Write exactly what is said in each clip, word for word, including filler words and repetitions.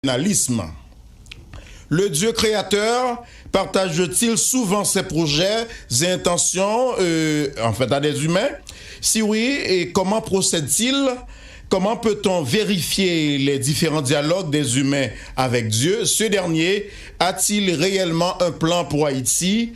paternalisme. Le Dieu créateur partage-t-il souvent ses projets et intentions, euh, en fait, à des humains? Si oui, et comment procède-t-il? Comment peut-on vérifier les différents dialogues des humains avec Dieu? Ce dernier a-t-il réellement un plan pour Haïti?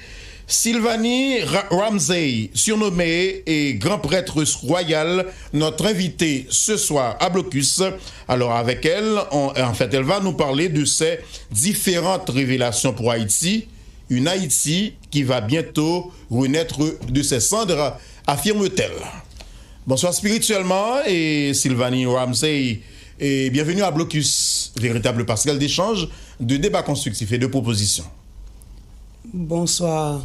Sylvanie Ra- Ramsey, surnommée et grand prêtre royal, notre invitée ce soir à Blocus. Alors avec elle, on- en fait, elle va nous parler de ces différentes révélations pour Haïti, une Haïti qui va bientôt renaître de ses cendres, affirme-t-elle. Bonsoir spirituellement et Sylvanie Ramsey et bienvenue à Blocus, véritable passerelle d'échange, de débat constructif et de propositions. Bonswa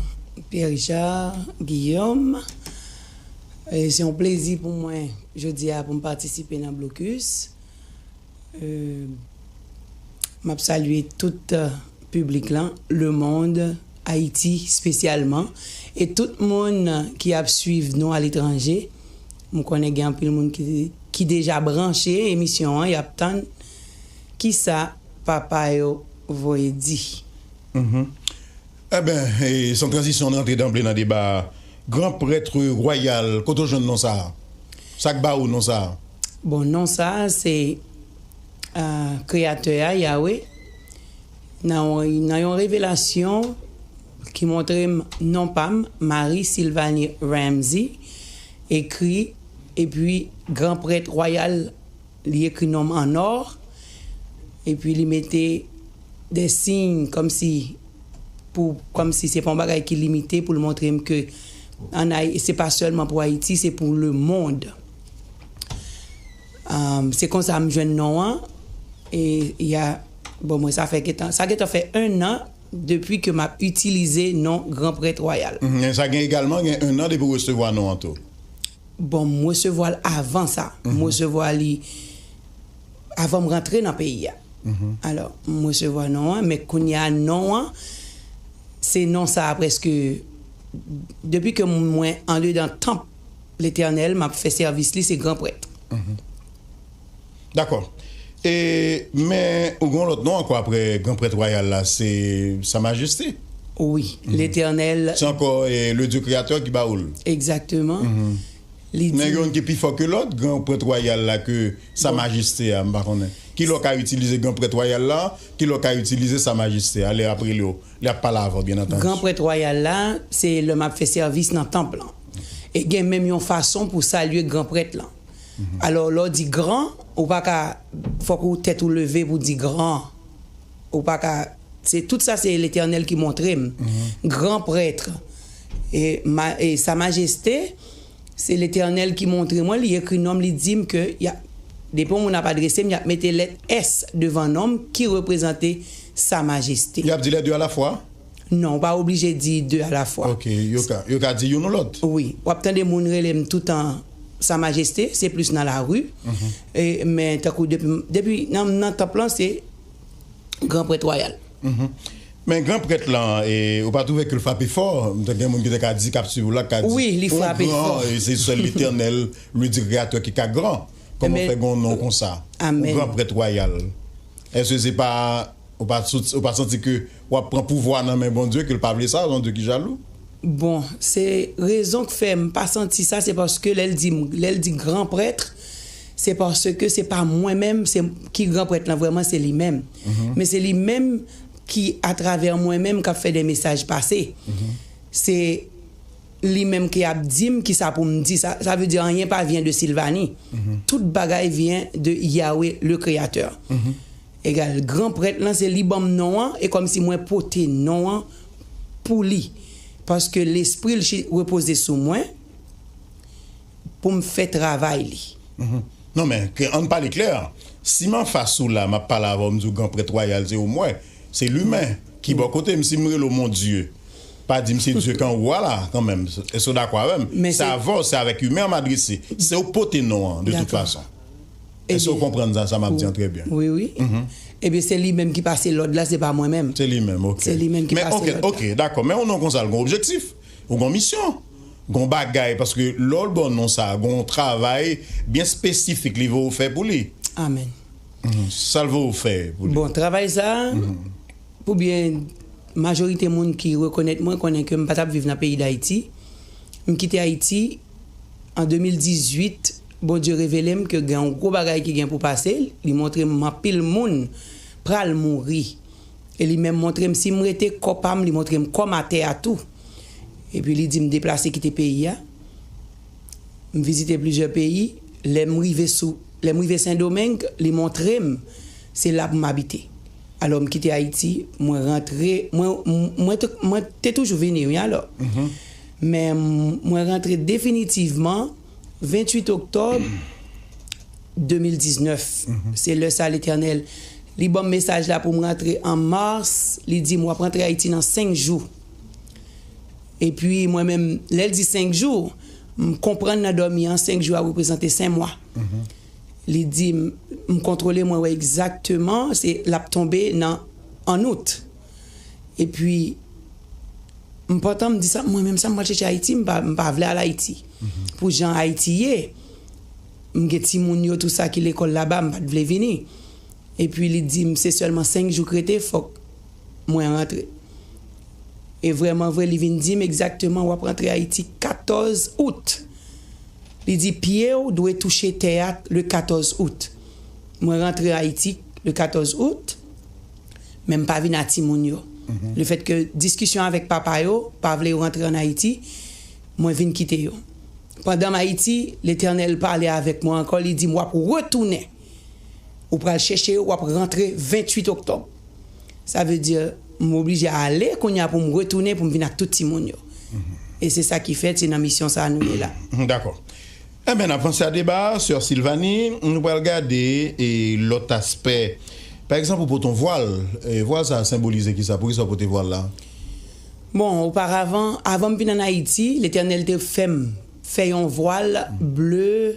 Pierre Richard, Guillaume. E se yon plezi pou mwen jodi a pou m patisipe nan Blocus. E, m ap salye tout piblik lan, lemonn, Ayiti espesyalman, e tout moun ki ap swiv nou aletranje. M konnen gen anpil moun ki, ki deja branche emisyon an, y ap tann kisa papa yo voye di. Enben, e, san tranzisyon, n rantre danble nan deba a. Gran prèt wayal, kote w jwenn non sa a? Sa k ba ou non sa a? Bon, non sa a, se a, Kreyatè a, Yawe, nan yon, nan yon revelasyon ki montre m non pa m, Marie Sylvanie Ramsey, ekri, epi Gran Prèt Wayal, li ekri non m an nò, epi li mete de siy kòmsi pou, kòmsi se pa yon bagay ki limite pou l montre m ke an Ay- se pa sèlman pou Ayiti, se pou lemonn. Um, se konsa m jwenn non an. E y a, bon, mwen, sa fè gentan, sa gentan fè en an depi ke m ap itilize non Gran Prèt Wayal. Mhm, sa gen egalman gen en an depi w resevwa non an tou. Bon, m resevwa l avan sa. M resevwa li avan m rantre nan peyi a. Alò, m resevwa non an, men kounye a non an, se non sa a prèske depi ke mwen andedan tanp Letènèl, m ap fè sèvis li, se gran prèt. Dakò. E, men ou gen yon lòt non ankò apre Gran Prèt Wayal la, se Sa Majeste. Wi, Letènèl. Se ankò, e, le Dieu créateur ki ba ou l. Egzakteman. Li di. Men gen youn ki pi fò ke lòt, Gran Prèt Wayal la, ke Sa Majeste a, m pa konnen. Ki lè w ka itilize Gran Prèt Wayal la, ki lè w ka itilize Sa Majeste a, lè y ap rele w, lè y ap pale avè w, byen antandi. Gran Prèt Wayal la, se lè m ap fè sèvis nan tanp lan. E gen menm yon fason pou salye Gran Prèt lan. Alò, lè w di gran, ou pa ka, fòk ou tèt ou leve pou di gran. Ou pa ka, se tout sa se Letènèl ki montre m. Gran prèt. E, ma, e Sa Majeste, se Letènèl ki montre mwen, li ekri non m, li di m ke y a, depi yon moun ap adrese m, y ap mete lèt S devan non m ki reprezante Sa Majeste. Y ap di lè de alafwa? Non, ou pa oblije di de alafwa. Ok, yo ka, yo ka di youn ou lòt. Wi, w ap tande moun rele m toutan Sa Majeste, se plis nan lari. E, men tankou depi, depi nan, nan tanp lan, se Gran Prèt Wayal. Men Gran Prèt lan, e, ou pa twouve ke l frape fò? M tande gen moun ki te ka di, k ap swiv ou la, k ka di, Wi, li frape fò. E se sèl Letènèl, le Dieu créateur, ki ka gran. Kòman w fè gen yon non konsa? Yon Gran Prèt Wayal. Èske se pa Ou pa, sot- ou pa santi ke w ap pran pouvwa nan men Bondye, ke l pa vle sa, Bondye ki jalou? Bon, se rezon k fè m pa santi sa, se paske lè l di m, lè l di gran prèt, se paske se pa mwen menm, se ki gran prèt lan vrèman, se li menm. Men se li menm ki atravè mwen menm k ap fè de mesaj pase. Se li menm ki ap di m kisa pou m di. Sa, sa vle di anyen pa vyen de Silvani. Tout bagay vyen de Yahweh le Créateur. Egal, gran prèt lan, se li ban m non an, e kòmsi mwen pote non an pou li. Paske lespri l chi- repoze sou mwen pou m fè travay li. Non, men, ke, ann pale klè. Si m anfas ou la, m ap pale avè w, m di w gran prèt wayal, se ou m wè. Se limen ki bò kote m, si m rele w mon Dye. Pa di m se Dye k anwo a la, kanmenm. Èske w dakò avè m? Se avè w, se avèk imen an m adrese. Se ou k pote non an, de tout fason. Èske w konprann sa, sa m ap di an trè byen? Wi, wi. Ebyen, se li menm ki pase lòd la, se pa mwen menm. Se li menm, ok. Se li menm ki pase lòd la. Ok, dakò. Men yon non konsa, l gen objektif. Ou gen misyon. Gen bagay, paske lè w ba w non sa, gen travay byen espesifik li voye w fè pou li. Amèn. Mhm. Sa l voye w fè pou li? Bon, travay sa a, pou byen majorite moun ki rekonèt mwen konnen ke m pa t ap viv nan peyi Dayiti. M kite Ayiti an de mil dizuit, Bondye revele m ke gen yon gwo bagay ki gen pou pase. Li montre m anpil moun pral mouri. E li menm montre m si m rete kò pa m, li montre m kò m atè a tou. Epi li di m deplase kite peyi a. M vizite plizyè peyi. Lè m rive sou, lè m rive Sendomeng, li montre m se la pou m abite. Alò, m kite Ayiti, mwen rantre, mwen, mwen, te, mwen te toujou vini, wi, alò. Men m, mwen rantre definitivman venntuit oktòb de mil diznèf. Se lè sa Letènèl, li ban m mesaj la pou m rantre an mas, li di m w ap rantre Ayiti nan senk jou. Epi mwen menm, lè l di senk jou, m konprann nan dòmi an, senk jou a reprezante senk mwa. Li di m, m kontwole, mwen wè egzakteman, se l ap tonbe nan, an out. Epi, m pantan m di sa, mwen menm sa m pral chèche Ayiti, m pa, m pa vle al Ayiti. Pou jan Ayiti ye, m gen timoun yo, tou sa ki lekòl laba, m pa t vle vini. Epi li di m se sèlman senk jou k rete, fòk mwen rantre. E vrèman vre, li vin di m egzakteman w ap rantre Ayiti katòz out. Li di pye w dwe touche tè a le katòz out. Mwen rantre Ayiti le katòz out, men m pa vin a timoun yo. Lefètke diskisyon avèk papa yo, pa vle yo rantre ann Ayiti, mwen vin kite yo. Pandan m Ayiti, Letènèl pale avèk mwen ankò, li di m w ap retounen. Ou pral chèche yo, w ap rantre venntuit oktòb. Sa vle di, m oblije ale kounye a pou m retounen, pou m vin ak tout timoun yo. E se sa ki fèt, se nan misyon sa a nou ye la. Dakò. Enben, n ap vanse a deba a, Sè Silvani, nou pral gade e lòt aspè. Pa egzanp, ou pote yon vwal. E vwal sa a senbolize kisa? Poukisa w pote vwal la? Bon, oparavan, avan m vin ann Ayiti, Letènèl te fè m fè yon vwal ble,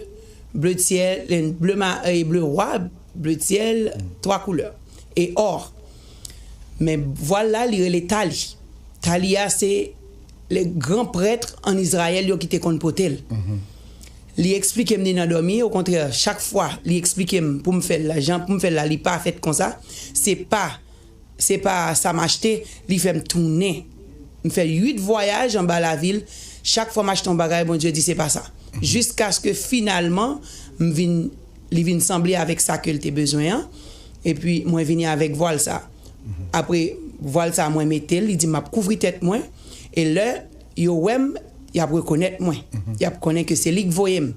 ble syèl, ble ma, e ble wa, ble syèl, twa koulè, e ò. Men vwal la, li rele tali. Tali a, se le gran prèt ann Izrayèl yo ki te konn pote l. Li eksplike m li nan dòmi, okontrè, chak fwa li eksplike m pou m fè l la, jan pou m fè l la, li pa fèt konsa. Se pa, se pa sa m achte, li fè m tounen. M fè uit vwayaj anba lavil, chak fwa m achte yon bagay, Bondye di se pa sa. Jiskaske finalman, m vin, li vin sanble avèk sa ke l te bezwen an, epi mwen vini avèk vwal sa. Apre vwal sa, mwen mete l, li di m ap kouvri tèt mwen, e lè yo wè m, y ap rekonèt mwen. Y ap konnen ke se li k voye m.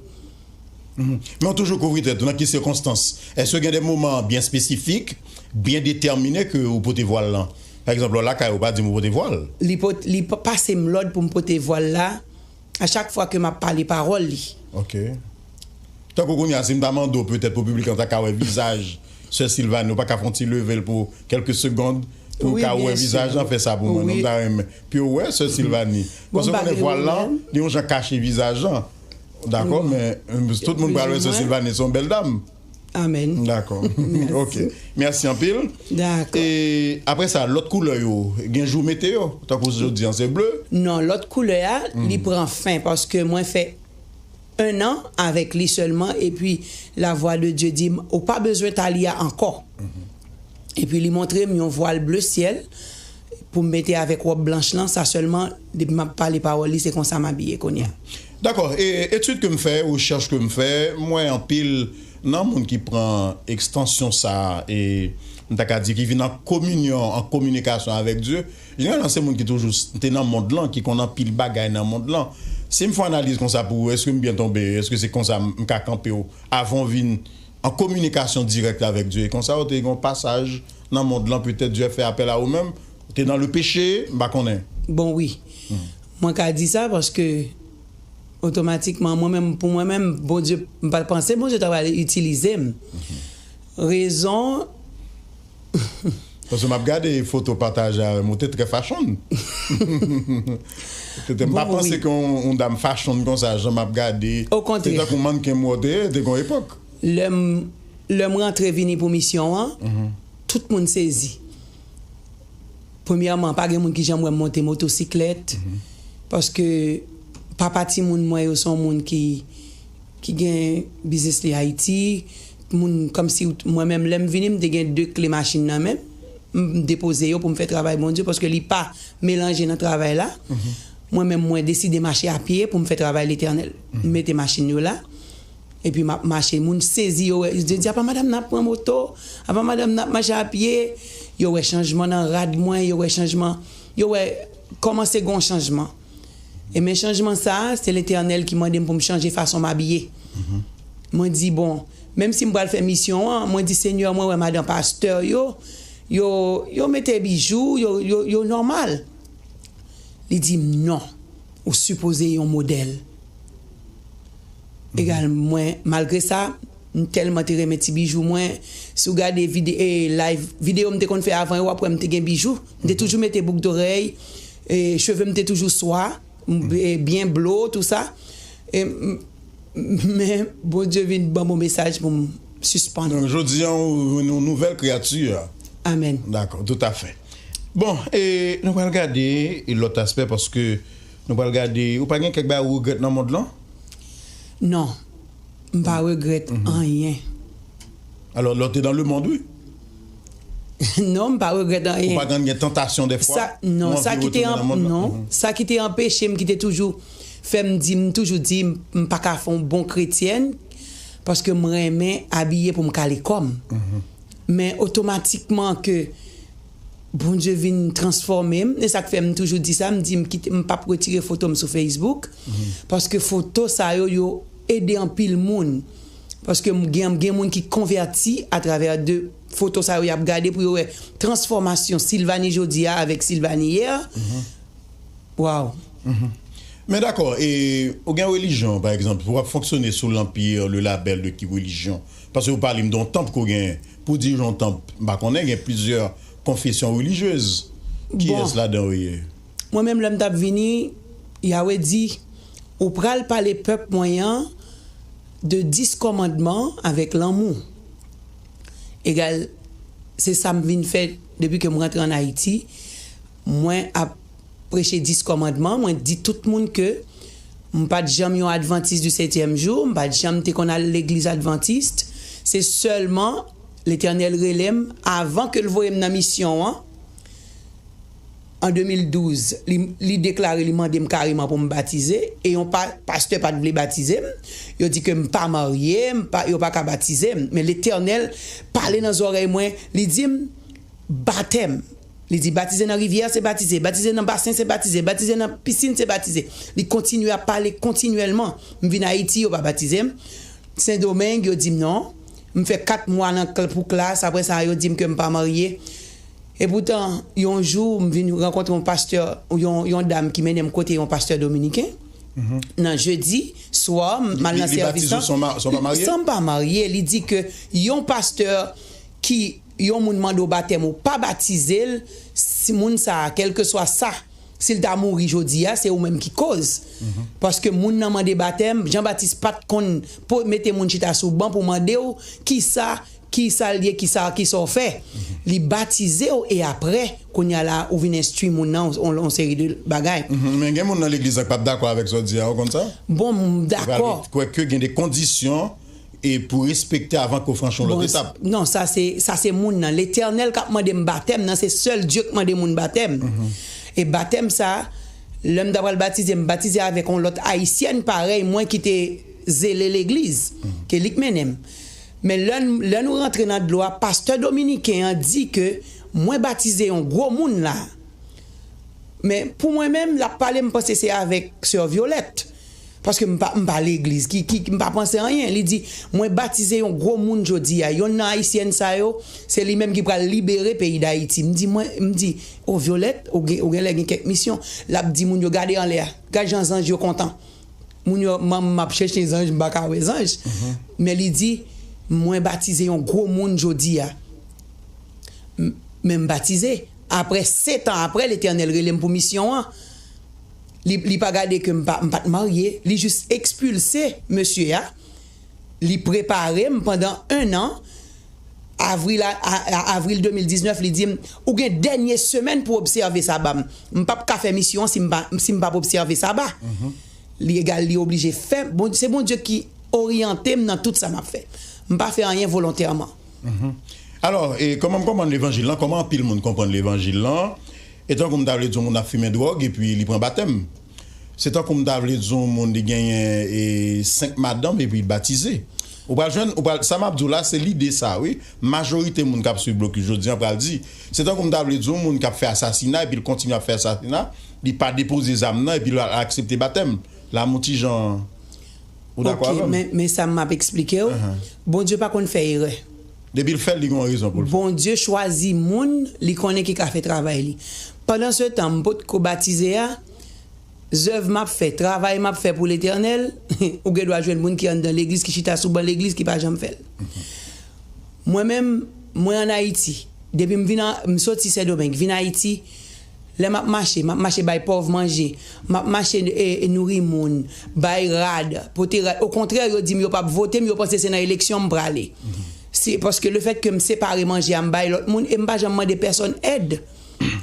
Men w toujou kouvri tèt ou, nan ki sikonstans? Èske gen de moman byen espesifik, byen detèmine ke ou pote vwal lan? Pa egzanp, lè w lakay ou, pa di m ou pote vwal. Li pot, li pa, pase m lòd pou m pote vwal la a chak fwa ke m ap pale pawòl li. Ok. Tankou kounye a, si m ta mande w petèt pou piblik lan ta ka wè vizaj Sè Silvani, ou pa ka fè yon ti leve l pou kèlke segonn pou w ka wè vizaj lan, fè sa pou mwen non, m ta renmen. Pou yo wè Sè Silvani. Paske w konnen vwal lan, li yon jan kache vizaj lan. Dakò, men tout moun pral wè Sè Silvani, se yon bèl dam. Amèn. Dakò. Ok. Mèsi anpil. Dakò. E apre sa, lòt koulè yo, gen jou mete yo? Tankou jodi an, se ble? Non, lòt koulè a, li pran fen paske mwen fè en an avèk li sèlman, epi lavwa de Dye di m, ou pa bezwen tali a ankò. Epi li montre m yon vwal ble syèl pou m mete avèk wòb blanch lan, sa sèlman, depi m ap pale pawòl li, se konsa m abiye kounye a. Dakò, e etid ke m fè, rechèch ke m fè, m wè anpil nan moun ki pran ekstansyon sa a, e m ta ka di ki vin an kominyon, an kominikasyon avèk Dye, jeneralman se moun ki toujou s- te nan mond lan, ki konn anpil bagay nan mond lan. Si m fè analiz konsa pou ou, èske m byen tonbe? Èske se konsa m m ka kanpe w avan w vin an kominikasyon dirèk avèk Dye? E konsa ou te gen yon pasaj nan mond lan, petèt Dye fè apèl a ou menm, ou te nan le péché, m pa konnen. Bon, wi. Mwen ka di sa paske otomatikman, mwen menm, pou mwen menm, Bondye, m pa t panse Bondye ta pral itilize m. Rezon, Paske m ap gade foto pataje avè m, ou te trè fachonn. Ou te, te, m pa panse ke yon, yon dam fachonn konsa, jan m ap gade. Okontrè. Se tankou mannken m wè w te ye, te gen yon epòk. Lè m, lè m rantre vini pou misyon an, tout moun sezi. Premyèman, pa gen moun ki janm wè m monte motosiklèt, paske papa timoun mwen yo se yon moun ki, ki gen biznis li Ayiti, moun, kòmsi mwen menm, lè m vini, m te gen de kle machin nan men m, m depoze yo pou m fè travay Bondye, paske li pa melanje nan travay la. Mwen menm, mwen deside mache a pye pou m fè travay Letènèl. M mete machin yo la, epi m ap mache, moun sezi, yo wè, yo di, "Apa madanm nan ap pran moto? Apa madanm nan ap mache a pye?" Yo wè chanjman nan rad mwen, yo wè chanjman, yo wè kòmanse gen yon chanjman. E men chanjman sa a, se Letènèl ki mande m pou m chanje fason m abiye. Mwen di, "Bon, menm si m pral fè misyon an," mwen di, "Senyè, mwen wè madan pastè yo, yo, yo mete bijou, yo, yo, yo nòmal." Li di m, "Non, ou sipoze yon modèl." Egal, mwen, malgre sa, m tèlman te renmen ti bijou mwen. Si w gade vide, e, live, videyo m te konn fè avan yo, w ap wè m te gen bijou. M te toujou mete bouk dorèy, e, cheve m te toujou swa, m, e, byen blo, tou sa. E, m, men, Bondye vin ban m yon mesaj pou m sispann. Donk, jodi a, ou vin yon nouvèl kreyati. Amèn. Dakò, toutafè. Bon, e, nou pral gade lòt aspè, paske nou pral gade, ou pa gen kèk bagay ou regrèt nan mond lan? Non, m pa regrèt anyen. Alò, lè w te nan lemonn, wi. Non, m pa regrèt anyen. Ou pa t gen tantasyon dèfwa? Sa, non, sa ki te, non, sa ki te anpeche m, ki te toujou fè m di, m toujou di, m, m pa ka fè yon bon kretyèn, paske m renmen abiye pou m kale kò m. Men otomatikman ke Bondye vin transfòme m, e sa k fè m toujou di sa, m di m kite, m p ap retire foto m sou Facebook, paske foto sa yo, yo ede anpil moun. Paske m gen, gen moun ki konvèti atravè de foto sa yo y ap gade pou yo wè transfòmasyon Sylvanie jodi a avèk Sylvanie yè. Waw. Men dakò, e, ou gen relijyon, pa egzanp, ou ap fonksyone sou lanpir, le labèl de ki relijyon? Paske ou pale m de yon tanp ke w genyen. Pou dirije yon tanp, m pa konnen, gen plizyè konfesyon relijyez. Kiyès ladan yo ye? Mwen menm, lè m t ap vini, Yawe di, ou pral pale pèp mwen an de dis kòmandman avèk lanmou. Egal, se sa m vin fè depi ke m rantre ann Ayiti. Mwen ap preche dis kòmandman, mwen di tout moun ke m pa t janm yon advantis di setyèm jou, m pa t janm te konn al legliz advantis. Se sèlman Letènèl rele m, avan ke l voye m nan misyon an, an de mil douz, li, li deklare, li mande m kareman pou m batize, e yon pa, pastè pa t vle batize m. Yo di ke m pa marye, m pa, yo pa ka batize m. Men Letènèl pale nan zòrèy mwen, li di m, batèm. Li di, batize nan rivyè, se batize. Batize nan basen, se batize. Batize nan pisin, se batize. Li kontinye ap pale kontinyèlman. M vin Ayiti, yo pa batize m. Sendomeng, yo di m non. M fè kat mwa nan, pou klas, apre sa, yo di m ke m pa marye. Epoutan, yon jou, m vin rankontre yon pastè, yon, yon dam ki mennen m kote yon pastè dominiken, nan jedi swa, m al nan sèvis lan. San m pa marye, li di ke yon pastè ki yon moun mande w batèm, ou pa batize l, si moun sa a, kèlkeswa sa, si l ta mouri jodi a, se ou menm ki koz. Paske moun nan mande batèm, Jan Batis pa t konn mete moun chita sou ban pou mande w kisa, kisa l ye, kisa, kisa w fè. Li batize w e apre, kounye a la, ou vin enstwi moun nan yon, yon seri de bagay. Men gen moun nan legliz la k p ap dakò avèk sa w di a, ou konn sa? Bon, m dakò. Kwèke gen de kondisyon e pou respekte avan ke w franchi yon lòt etap. Non, sa se, sa se moun nan. Letènèl k ap mande m batèm nan, se sèl Dye k mande moun batèm. E batèm sa, lè m ta pral batize, m batize avèk yon lòt ayisyèn parèy mwen ki te zele legliz, ke li k mennen m. Men lè, lè nou rantre nan dlo a, pastè dominiken an di ke mwen batize yon gwo moun la. Men pou mwen menm, l ap pale, m panse se avèk sè Violette. Paske m pa, m pa legliz, ki, ki, m pa panse anyen. Li di, mwen batize yon gwo moun jodi a. Yonn nan ayisyèn sa yo, se li menm ki pral libere peyi Dayiti. M di, mwen, m di, o Violette, ou gen, ou genlè gen kèk misyon. L ap di moun yo gade anlè a. Gad jan zanj yo kontan. Moun yo, m, m ap chèche zanj, m pa ka wè zanj. Men li di, mwen batize yon gwo moun jodi a. M, men m batize. Apre sèt an apre, Letènèl rele m pou misyon an. Li, li pa gade ke m pa, m pa t marye. Li jis ekspilse mesye a. Li prepare m pandan en an. Avril a, a, a, avril de mil diznèf, li di m, ou gen dènye semèn pou w obsève saba m. M p ap ka fè misyon an si m pa, si m p ap obsève saba. Li egal, li oblije fè. Bon, se Bondye ki oryante m nan tout sa m ap fè. M pa fè anyen volontèman. Alò, e kòman m konprann levanjil lan? Kòman anpil moun konprann levanjil lan? E tankou m ta vle di yon moun ap fimen dwòg epi li pran batèm. Se tankou m ta vle di yon moun li genyen e, senk madanm epi li batize. Ou pral jwenn, ou pral, sa m ap di w la, se lide sa, wi. Majorite moun k ap swiv blokis jodi an pral di, se tankou m ta vle di yon moun k ap fè asasina epi l kontinye ap fè asasina, li pa depoze zam nan epi l aksepte batèm. La m yon ti jan. Ou dakò avè m? Men, men sa m ap eksplike w. Bondye pa konn fè erè. Depi l fè l, li gen yon rezon pou l fè. Bondye chwazi moun li konnen ki ka fè travay li. Pandan se tan, m potko batize a, zèv m ap fè, travay m ap fè pou Letènèl, ou gen dwa jwenn moun ki anndan legliz, ki chita sou ban legliz, ki pa janm fè l. Mwen menm, mwen ann Ayiti. Depi m vin an, m soti Sendomeng, vin Ayiti, lè m ap mache, m ap mache bay pòv manje, m ap mache e, e nouri moun, bay rad, pote rad. Okontrè, yo di m yo p ap vote m, yo panse se nan eleksyon m prale. Se paske lefètke m separe manje a, m bay lòt moun, e m pa janm mande pèsòn èd.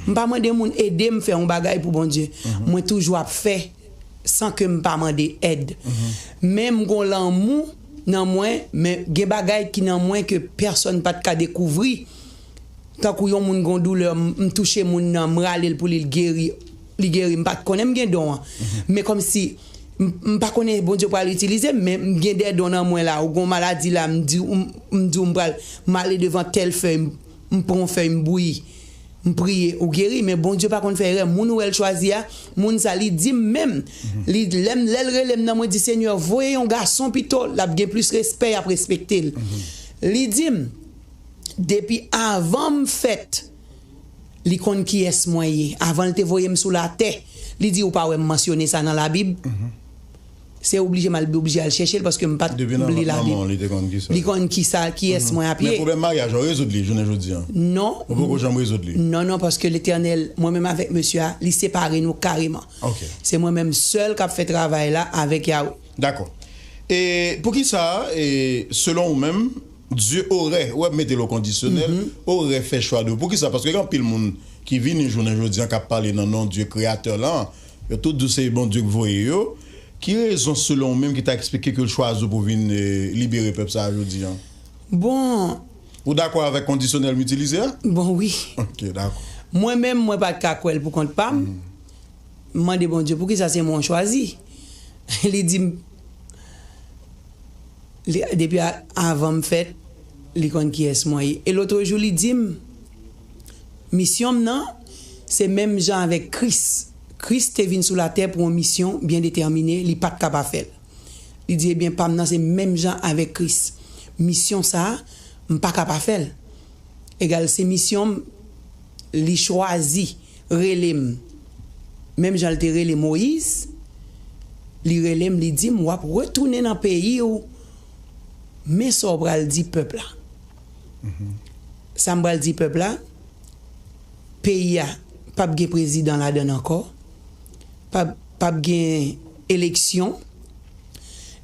M pa mande moun ede m fè yon bagay pou Bondye. Mwen toujou ap fè san ke m pa mande èd. Men m gon lanmou nan mwen, men gen bagay ki nan mwen ke pèsòn pa t ka dekouvri. Tankou yon moun gon doulè, m, m touche moun nan, m rale l pou li, l geri, li geri. M pa t konnen m gen don an. Men kòmsi, m, m pa konnen Bondye pral itilize m, men m gen de don nan mwen la. Ou gon maladi la, m di, m, m di w m pral, m ale devan tèl fèy, m, m pran yon fèy, m bouyi. M priye, ou geri, men Bondye pa konn fè erè. Moun ou wè l chwazi a, moun sa, li di m menm. Li, lè m, lè l rele m nan, mwen di, Senyè, voye yon gason pito, l ap gen plis respè, y ap respekte l. Li di m, depi avan m fèt, li konn kiyès mwen ye. Avan l te voye m sou latè, li di, ou pa wè m mansyone sa nan Labib? Se oblije m al, oblije al chèche l paske m pa t li Labib. Li konn kisa, kiyès mwen ap ye. Men pwoblèm maryaj ou rezoud li jounen jodi an? Non. Ou poko janm rezoud li? Non, non, paske Letènèl, mwen menm avèk mesye a, li separe nou kareman. Se mwen menm sèl k ap fè travay la avèk Yawe. Dakò. E poukisa, e, selon ou menm, Dye orè, ou wè m mete l o kondisyonèl, orè fè chwa de ou. Poukisa? Paske gen anpil moun ki vini jounen jodi an k ap pale nan non Dye kreyatè lan, yo tout di w se Bondye k voye yo. Ki rezon selon ou menm ki ta eksplike ke l chwazi w pou vin e, libere pèp sa a jodi an? Bon. Ou dakò avèk kondisyonèl m itilize a? Bon, wi. Ok, dakò. Mwen menm, mwen pa t ka kwè l pou kont pa m. M mande Bondye, poukisa se mwen w chwazi? Li di m, Li, depi a, avan m fèt, li konn kiyès mwen ye. E lotrejou, li di m, misyon m nan, se menm jan avèk Kris. Kris te vin sou latè pou yon misyon byen detèmine, li pa t ka pa fè l. Li di, ebyen, pa m nan se menm jan avèk Kris. Misyon sa a, m pa ka pa fè l. Egal, se misyon m, li chwazi rele m. Menm jan l te rele Moyiz, li rele m, li di m, w ap retounen nan peyi w, men sa w pral di pèp la. Sa m pral di pèp la, peyi a p ap gen prezidan ladan l ankò, p ap, p ap gen eleksyon.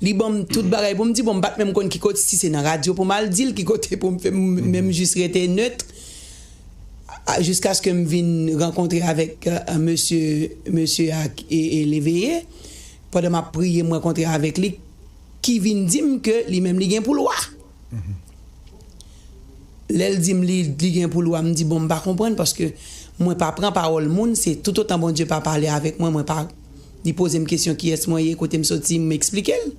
Li ban m tout bagay pou m di, bon, m pa t menm konn ki kote, si se nan radyo pou m al di l, ki kote pou m fè, m menm jis rete nèt, a, jiskaske m vin rankontre avèk, a, mesye, mesye a, e, e Leveye, pandan m ap priye, m rankontre avèk li, ki vin di m ke li menm li gen pou l wa. Lè l di m li, li gen pou l wa, m di, bon, m pa konprann, paske mwen pa pran pawòl moun, se toutotan Bondye pa pale avèk mwen, mwen pa, li poze m kesyon kiyès mwen ye, kote m soti, m eksplike l.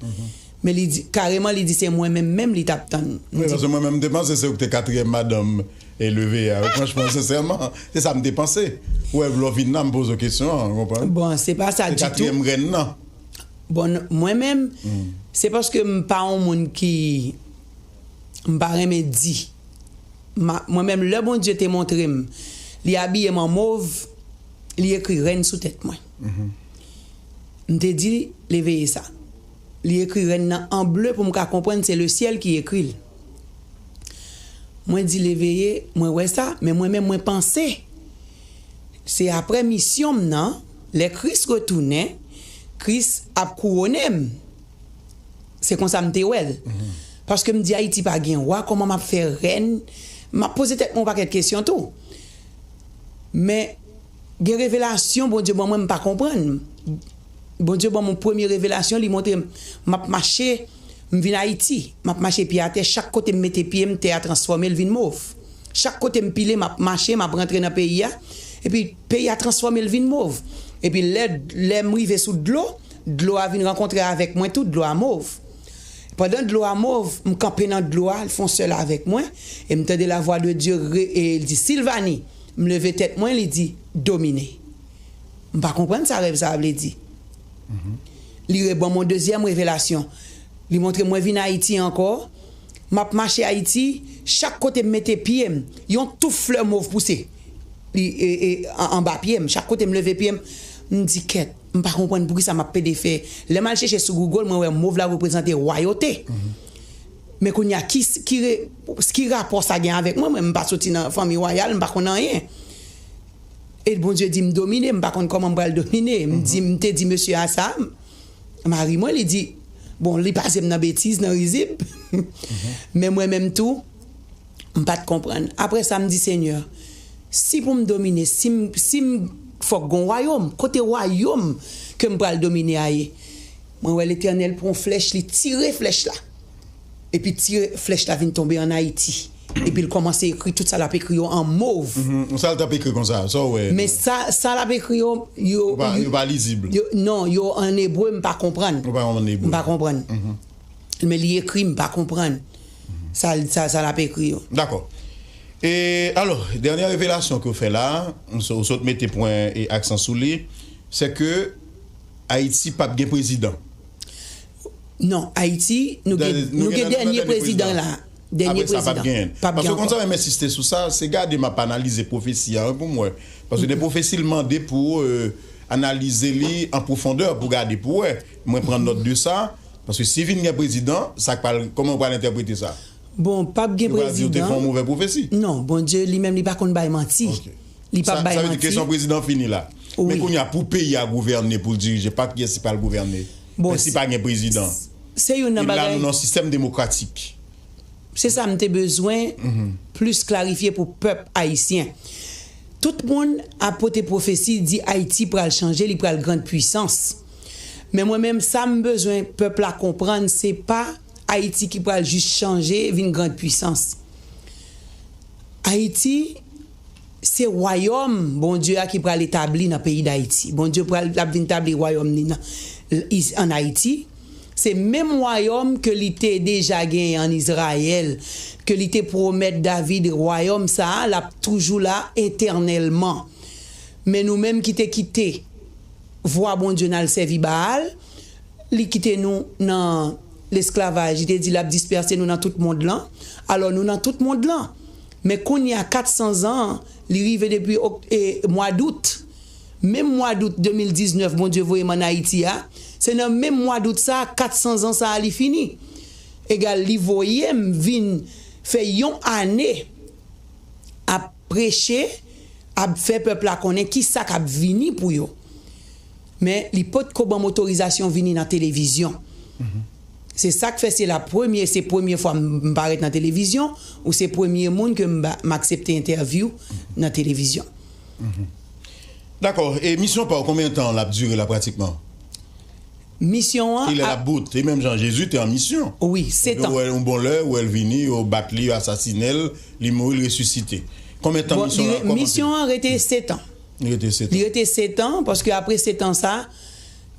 Men li di, kareman, li di se mwen menm menm li t ap tann. Wi, paske mwen menm m te panse se ou ki te katriyèm madanm e Leveye a. Franchman, sensèman, se sa m te panse. Ou wè, lè w vin la, m poze w kesyon an, ou konprann? Bon, se pa sa ditou. Se katriyèm grenn nan. Bon, mwen menm, se paske m pa yon moun ki M pa renmen di. Ma, mwen menm, lè Bondye te montre m, li abiye m an mov, li ekri rèn sou tèt mwen. M te di, Leveye sa. Li ekri rèn nan an ble pou m ka konprann se le syèl ki ekri l. Mwen di, Leveye, mwen wè sa, men mwen menm, mwen panse se apre misyon m nan, lè Kris retounen, Kris ap kouwonnen m. Se konsa m te wè l. Paske m di Ayiti pa gen wa, kòman m ap fè rèn? M ap poze tèt mwen yon pakèt kesyon tou. Men, gen revelasyon Bondye ban mwen, m pa konprann. Bondye ban mwen premye revelasyon, li montre m, m ap mache, M vin Ayiti, m ap mache pye atè, chak kote m mete pye m, tè a transfòme, l vin mov. Chak kote m pile, m ap mache, m ap rantre nan peyi a, epi peyi a transfòme, l vin mov. Epi lè, lè m rive sou dlo, dlo a vin rankontre avèk mwen tou, dlo a mov. Pandan dlo a mov, m kanpe nan dlo a, l fè yon sèl avèk mwen, e m tande la voix de Dieu, re- e l di, Sylvanie, m leve tèt mwen, li di, domine. M pa konprann sa rèv sa a vle di. Li reban m yon dezyèm revelasyon. Li montre m mwen vin Ayiti ankò. M ap mache Ayiti, chak kote m mete pye m, yon touf flè mov pouse. Li, e, e, an- anba pye m, chak kote m leve pye m, m di kèt, m pa konprann poukisa m ap pede fè. Lè m al chèche sou Google, mwen wè mov la reprezante wayote. Men kounye a, ki, ki, re- ki rapò sa gen avèk mwen? Mwen, m pa soti nan fanmi wayal, m pa konn anyen. E Bondye di m domine, m pa konn kòman m pral domine. M di, m te di mesye a sa, mari mwen, li di, bon, li pase m nan betiz, nan rizib. Men mwen menm tou, m pa t konprann. Apre sa, m di, Senyè, si pou m domine, si m, si m fòk gon wayòm, kote wayòm ke m pral domine a ye? Mwen wè Letènèl pran flèch, li tire flèch la. Epi tire flèch la vin tonbe ann Ayiti. Epi l kòmanse ekri tout sa l ap ekri yo an mov. Mhm. Sa l t ap ekri konsa, sa w wè? Men sa, sa l ap ekri yo, yo, Yo pa, yo pa lizib. Yo, non, yo an ebre, m pa konprann. Yo pa an ebre. M pa konprann. Mhm. Men li ekri, m pa konprann. Sa, sa, sa l ap ekri yo. Dakò. E alò, dènye revelasyon ke w fè la, ou so- ou sot mete pwen e aksan sou li, se ke Ayiti p ap gen prezidan. Non, Ayiti, nou gen, nou gen dènye prezidan la. Dènye prezidan. Apre sa, p ap genyen. P ap gen ankò. Paske konn sa, m ensiste sou sa, se gade m ap analize pwofesi a, wi, pou m wè. Paske de pwofesi, l mande pou, euh, analize li an pwofondè, pou gade, pou wè. Mwen pran nòt de sa, paske si vin gen prezidan, sa k pral, kòman w pral entèprete sa? Bon, p ap gen prezidan. Yo pral di w te fè yon movè pwofesi. Non, Bondye, li menm, li pa konn bay manti. Ok. Li p ap bay manti. Sa, sa vle di kesyon prezidan fini la. Wi. Men kounye a, pou peyi a gouvène, pou l dirije, pa kiyès ki pral gouvène? Bon, men si pa gen prezidan. Se youn nan bagay. E la, nou nan sistèm demokratik. Se sa m te bezwen plis klarifye pou pèp ayisyen. Tout moun ap pote pwofesi, di Ayiti pral chanje, li pral grann pwisans. Men mwen menm, sa m bezwen pèp la konprann, se pa Ayiti ki pral jis chanje, vin grann pwisans. Ayiti, se wayòm Bondye a ki pral etabli nan peyi Dayiti. Bondye pral, l ap vin tabli wayòm li nan, is- ann Ayiti. Se menm wayòm ke li te deja genyen ann Izrayèl, ke li te pwomèt David, wayòm sa a, l ap toujou la etènèlman. Men nou menm ki te kite vwa Bondye n al sèvi Baal, li kite nou nan lesklavaj, li te di l ap dispèse nou nan tout mond lan. Alò, nou nan tout mond lan. Men kounye a, kat san zan, li rive depi ok- e, mwa dout. Menm mwa dout de mil diznèf, Bondye voye m ann Ayiti a, se nan menm mwa dout sa a, kat san zan sa a, li fini. Egal, li voye m vin fè yon ane ap preche, ap fè pèp la konnen ki sa k ap vini pou yo. Men li potko ban m otorizasyon vini nan televizyon. Se sa k fè se la premye, se premye fwa m, m parèt nan televizyon, ou se premye moun ke m ba- m aksepte entèvyou nan televizyon. Dakò. E misyon pa w, konbyen tan l ap dire la pratikman? Misyon an. Kilè l ap bout? E menm jan Jezi te an misyon. Wi, setan. Yo wè l yon bon lè, yo wè l vini, yo bat li, yo asasinen l, li mouri, l resisite. Konbyen tan misyon an ap kòmanse? Misyon an rete setan. Li rete setan. Li rete setan, paske apre setan sa,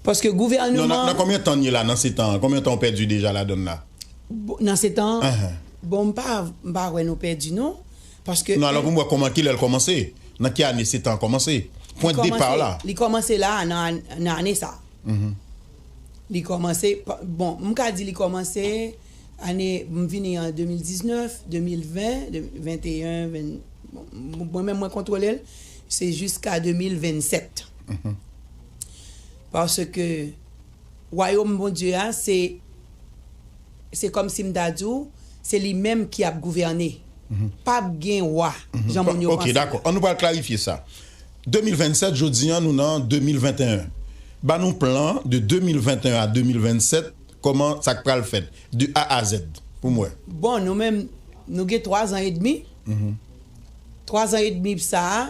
paske gouvènman. Non, nan, nan konbyen tan n ye la, nan setan an? Konbyen tan w pèdi deja ladann la? Bon, nan setan an, bon, m pa, m pa wè nou pèdi, non. Paske. Non, alò pou m wè kòman, kilè l kòmanse? Nan ki ane setan an kòmanse? Pwen de depa la. Li kòmanse la, nan, nan ane sa. Li kòmanse, pa- bon, m ka di li kòmanse ane, m vini an de mil diznèf, de mil ven, de, venteyen, ven, bon, mwen menm mwen kontwole l, se jiska de mil vennsèt. Paske wayòm Bondye a, se, se kòmsi m ta di w, se li menm ki ap gouvène. P ap gen wa, jan moun yo panse. Ok, dakò. An nou pral klarifye sa. De mil vennsèt, jodi an, nou nan de mil venteyen. Ba nou plan de de mil venteyen a de mil vennsèt, kòman sa k pral fèt, de A a Z, pou m wè. Bon, nou menm, nou gen twa zan edmi. Twa zan edmi sa a,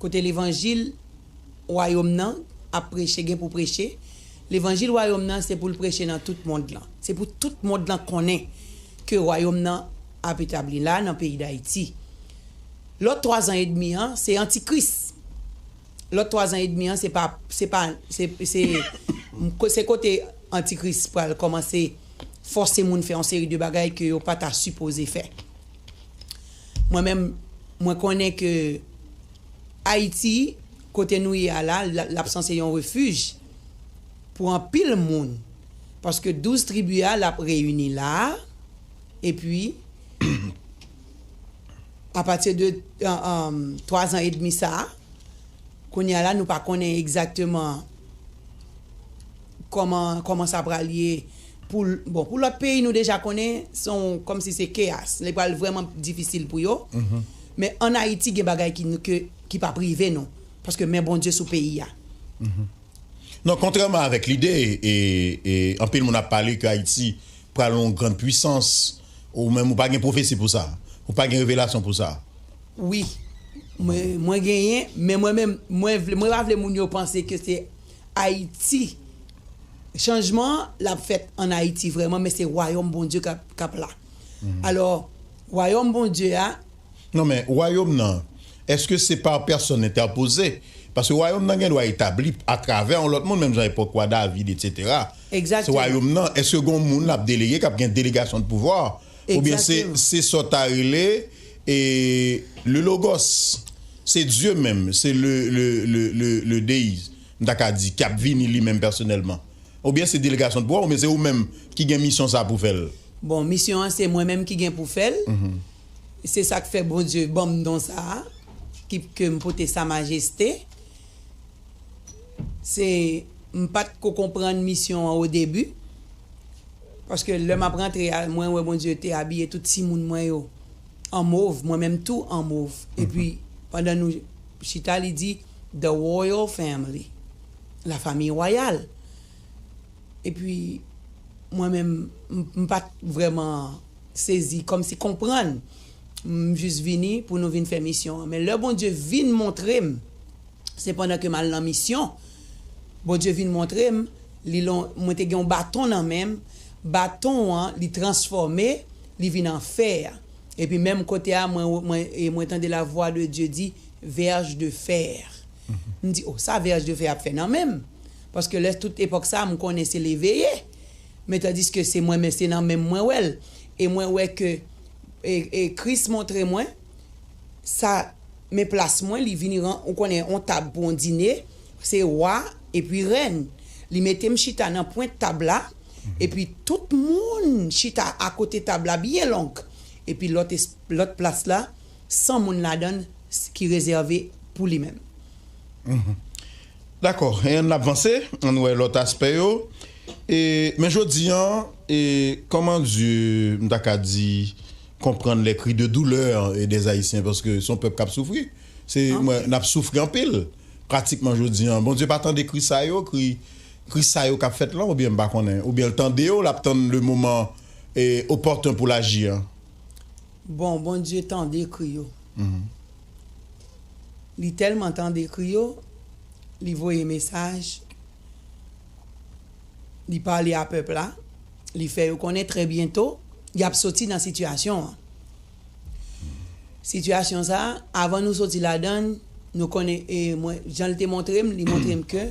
kote levanjil wayòm nan ap preche, gen pou preche. Levanjil wayòm nan se pou l preche nan tout mond lan. Se pou tout mond lan konnen ke wayòm nan ap etabli la nan peyi Dayiti. Lòt twa zan edmi an, se antikris. Lòt twa zan edmi an, se pa, se pa, se, se, se kote antikris pral kòmanse fòse moun fè yon seri de bagay ke yo pa ta sipoze fè. Mwen menm, mwen konnen ke Ayiti, kote nou ye a la, l, l ap sanse yon refij pou anpil moun. Paske douz tribi a, l ap reyini la a, epi, apati de, euh, euh, twa zan edmi sa a, kounye a la, nou pa konnen egzakteman kòman, kòman sa pral ye. Pou, bon, pou lòt peyi, nou deja konnen, se yon, kòmsi se keyas. Li pral vrèman difisil pou yo. Men ann Ayiti, gen bagay ki, ke, ki p ap rive nou. Paske men Bondye sou peyi a. Non, kontrèman avèk lide, e, e anpil moun ap pale ke Ayiti pral yon grann pwisans, ou menm ou pa gen pwofesi pou sa. Ou pa gen revelasyon pou sa. Wi. Mwen, mwen genyen, men mwen menm, mwen vle, mwen pa vle moun yo panse ke se Ayiti. Chanjman an, l ap fèt ann Ayiti vrèman, men se wayòm Bondye k ap, k ap la. Alò, wayòm Bondye a, Non, men wayòm nan, èske se pa pèsòn entèpoze? Paske wayòm nan gen dwa etabli atravè yon lòt moun, menm jan epòk wa David, etsetera. Se Egzakteman. Wayòm nan, èske gen yon moun l ap delege, k ap gen delegasyon de pouvwa? Oubyen se, Egzakteman. Se sa w ta rele, e, le Logos, se Dye menm, se le, le, le, le, le Deyi, m ta ka di, k ap vini li menm pèsonèlman? Oubyen se delegasyon de pouvwa, oubyen se ou menm ki gen misyon sa pou fè l? Bon, misyon an se mwen menm ki gen pou fè l. Se sa k fè Bondye ban m don sa a, ki, ke m pote Sa Majeste. Se, m pa t ko konprann misyon an o debi. Paske lè m ap rantre a, mwen wè Bondye te abiye tout timoun mwen yo an mov, mwen menm tou an mov. Epi, pandan nou chita, li di, The Royal Family, la famille royale. Epi, mwen menm, m, m pa t vrèman sezi, kòmsi konprann. M jis vini pou nou vin fè misyon an. Men lè Bondye vin montre m, se pandan ke m al nan misyon, Bondye vin montre m, li lon, mwen te gen yon baton nan men m, baton an, li transfòme, li vin an fè. Epi menm kote a, mwen, mwen, e mwen tande la voix de Dieu di, verge de fer. M di, oh, sa verge de fer ap fè nan men m? Paske lè tout epòk sa, m konnen se leveye. Men tandiske se mwen, men se nan men m mwen wè l. E mwen wè ke, e, e Kris montre mwen, sa, men plas mwen, li vini ran, ou konnen, yon tab pou yon dine, se wa epi rèn. Li mete m chita nan pwent tab la, epi tout moun chita akote tab la byen long. Epi lòt es-, lòt plas la, san moun ladan l s-, ki rezève pou li menm. Dakò, e ann ap vanse, ann wè lòt aspè yo. E, men jodi an, e, kòman Dye, m ta ka di, konprann les cris de douleur, e, des Haïtiens, paske se yon pèp k ap soufri. Se, mwen, n ap soufri anpil, pratikman jodi an. Bondye pa tande kri sa yo, kri, kri sa yo k ap fèt la, oubyen m pa konnen, oubyen l tande yo, l ap tann le moman, e, opòten pou l aji an. Bon, Bondye tande kri yo. Li tèlman tande kri yo, li voye mesaj, li pale a pèp la, li fè yo konnen trè byento, y ap soti nan sitiyasyon an. Sitiyasyon sa a, avan nou soti ladan l, nou konnen, e mwen, jan l te montre m, li montre m ke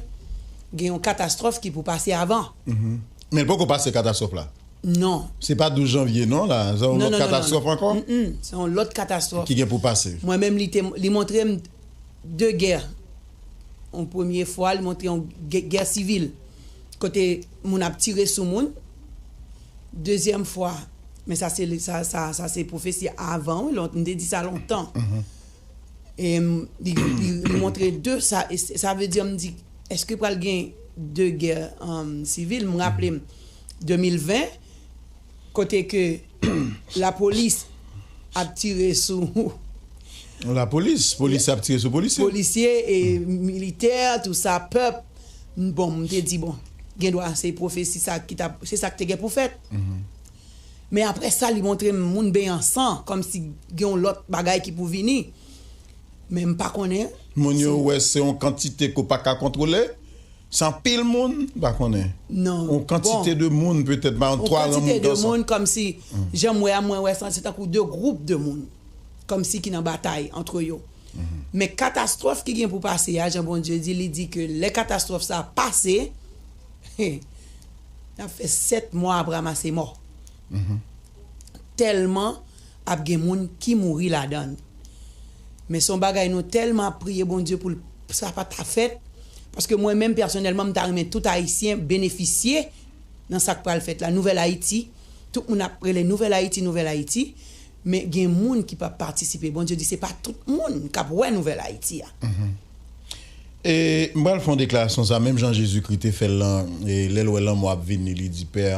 gen yon katastwòf ki pou pase avan. Men l poko pase katastwòf la. Non. Se pa douz janvye non la, se yon lòt katastwòf ankò? Mm-mm, se yon lòt katastwòf. Ki gen pou pase. Mwen menm, li te, li montre m de gè. Yon premye fwa, li montre yon gè, gè sivil. Kote moun ap tire sou moun. Dezyèm fwa, men sa se, sa, sa, sa se pwofesi avan, wi, lon-, m te di sa lontan. E m, li, li, li montre de sa, e sa vle di, m di, èske pral gen de gè, um, sivil? M raple m, de mil ven, kote ke lapolis ap tire sou Lapolis, polis ap tire sou polisye. Polisye e militè, tou sa, pèp. Bon, m te di, bon, gen dwa se pwofesi sa ki t ap, se sa k te gen pou fèt. Men apre sa, li montre m moun benyen san, kòmsi gen yon lòt bagay ki pou vini. Men m pa konnen. Moun yo wè se yon kantite ke w pa ka kontwole. Se anpil moun, m pa konnen. Non. Yon kantite de moun, petèt, pa yon twa gran moun kansa. Yon kantite de moun, kòmsi, jan m wè a, mwen wè sa, se tankou de gwoup de moun, kòmsi ki nan batay antre yo. Men katastwòf ki gen pou pase a, jan Bondye di, li di ke lè katastwòf sa a pase, n ap fè sèt mwa ap ranmase mò. Tèlman ap gen moun ki mouri ladan l. Men se yon bagay nou tèlman ap priye Bondye pou l, sa pa ta fèt. Paske mwen menm, pèsonèlman, m ta renmen tout Ayisyen benefisye nan sa k pral fèt la. Nouvèl Ayiti, tout moun ap rele Nouvèl Ayiti, Nouvèl Ayiti. Men gen moun ki p ap patisipe. Bondye di se pa tout moun k ap wè Nouvèl Ayiti a. E m pral fè yon deklarasyon sa, menm jan Jezikri te fè l lan, e lè l wè lanmò ap vini, li di, Pè,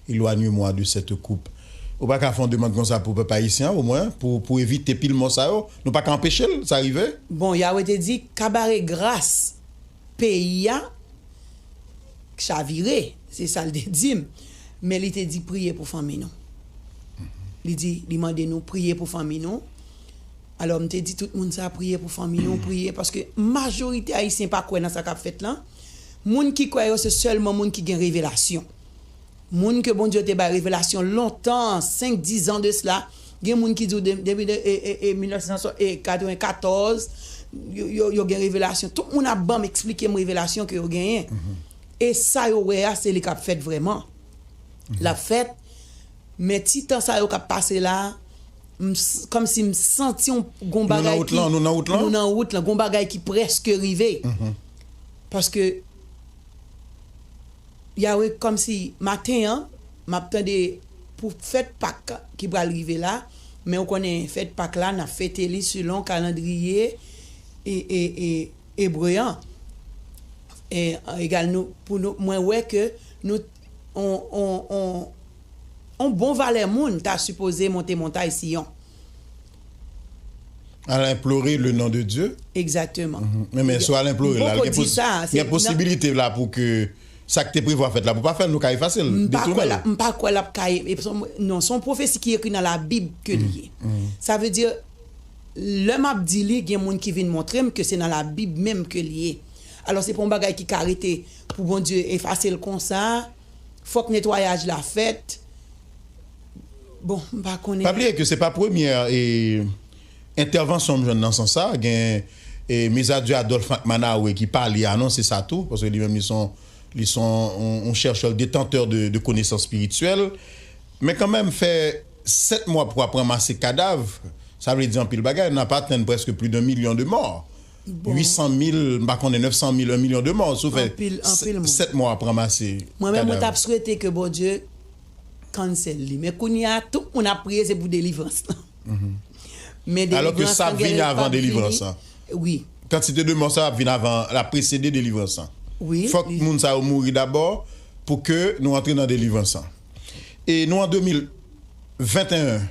éloigne-moi de cette coupe. Ou pa ka fè yon demann konsa pou pèp ayisyen an, omwen, pou, pou evite pil mò sa yo? Nou pa ka anpeche l, sa rive? Bon, Yahweh te di, kabare gras peyi a chavire, se sa l te di m. Men li te di, priye pou fanmi nou. Li di, li mande nou priye pou fanmi nou. Alò, m te di tout moun sa, priye pou fanmi nou, priye, paske majorite Ayisyen pa kwè nan sa k ap fèt lan. Moun ki kwè yo, se sèlman moun ki gen revelasyon. Moun ke Bondye te bay revelasyon lontan, senk, diz an de sela, gen moun ki di w de-, depi de, e, e, e, mil nèf san katrevennkatorz, yo, yo, yo gen revelasyon. Tout moun ap ban m, eksplike m revelasyon ke yo genyen. E sa yo wè a, se li k ap fèt vrèman. L ap fèt, men ti tan sa yo k ap pase la, m s-, kòmsi m santi yon, gon bagay ki... Nou nan wout lan, nou nan wout lan. Nou nan wout lan, gon bagay ki prèske rive. Paske, Yahweh, kòmsi maten an, m ap tande pou fèt Pak ki pral rive la, men ou konnen fèt Pak la, n ap fete li selon kalandriye e, e, e, ebre an. E, egal nou, pou nou, mwen wè ke nou, on, on, on, on bon valè moun ta sipoze monte montay Siyon. Al enplore le non de Dye. Egzakteman. Men, men, si w al enplye l la, gen pos-, gen posibilite la pou ke sa k te prevwa fèt la, pou pa fè l, nou ka efase l, detounen l. M pa kwè l ap ka, e, non, se yon pwofesi ki ekri nan Labib ke li ye. Sa vle di, lè m ap di li, gen moun ki vin montre m ke se nan Labib menm ke li ye. Alò, se pa yon bagay ki ka rete pou Bondye efase l konsa. Fòk netwayaj la fèt. Bon, m pa konnen. Pa bliye ke se pa premyè, e, entèvansyon m jwenn nan sans sa. Gen, e, Mezadye Adolphe McManaway ki pale, anonse sa tou, paske li menm, li se yon, li se yon, yon, yon chèchè, detantè de, de konesans espirityèl. Men kanmenm, fè sèt mwa pou ap ranmase kadav, sa vle di anpil bagay. N ap atenn prèske plis de milyon de mò. Bon. Uit san mil, m pa konnen, nèf san mil, yon milyon de mò. Si w fè sèt mwa ap ranmase kadav. Anpil, anpil moun. Mwen menm, mwen t ap swete ke Bondye cancel li. Men kounye a, tout moun ap priye, se pou delivrans lan. Men delivrans lan gen lè pa vini. Alò ke sa ap vini avan delivrans lan. Wi. Kantite de mò sa ap vin avan, l ap presede delivrans lan. Wi. Fòk moun sa yo mouri dabò pou ke nou antre nan delivrans lan. E nou an de mil venteyen,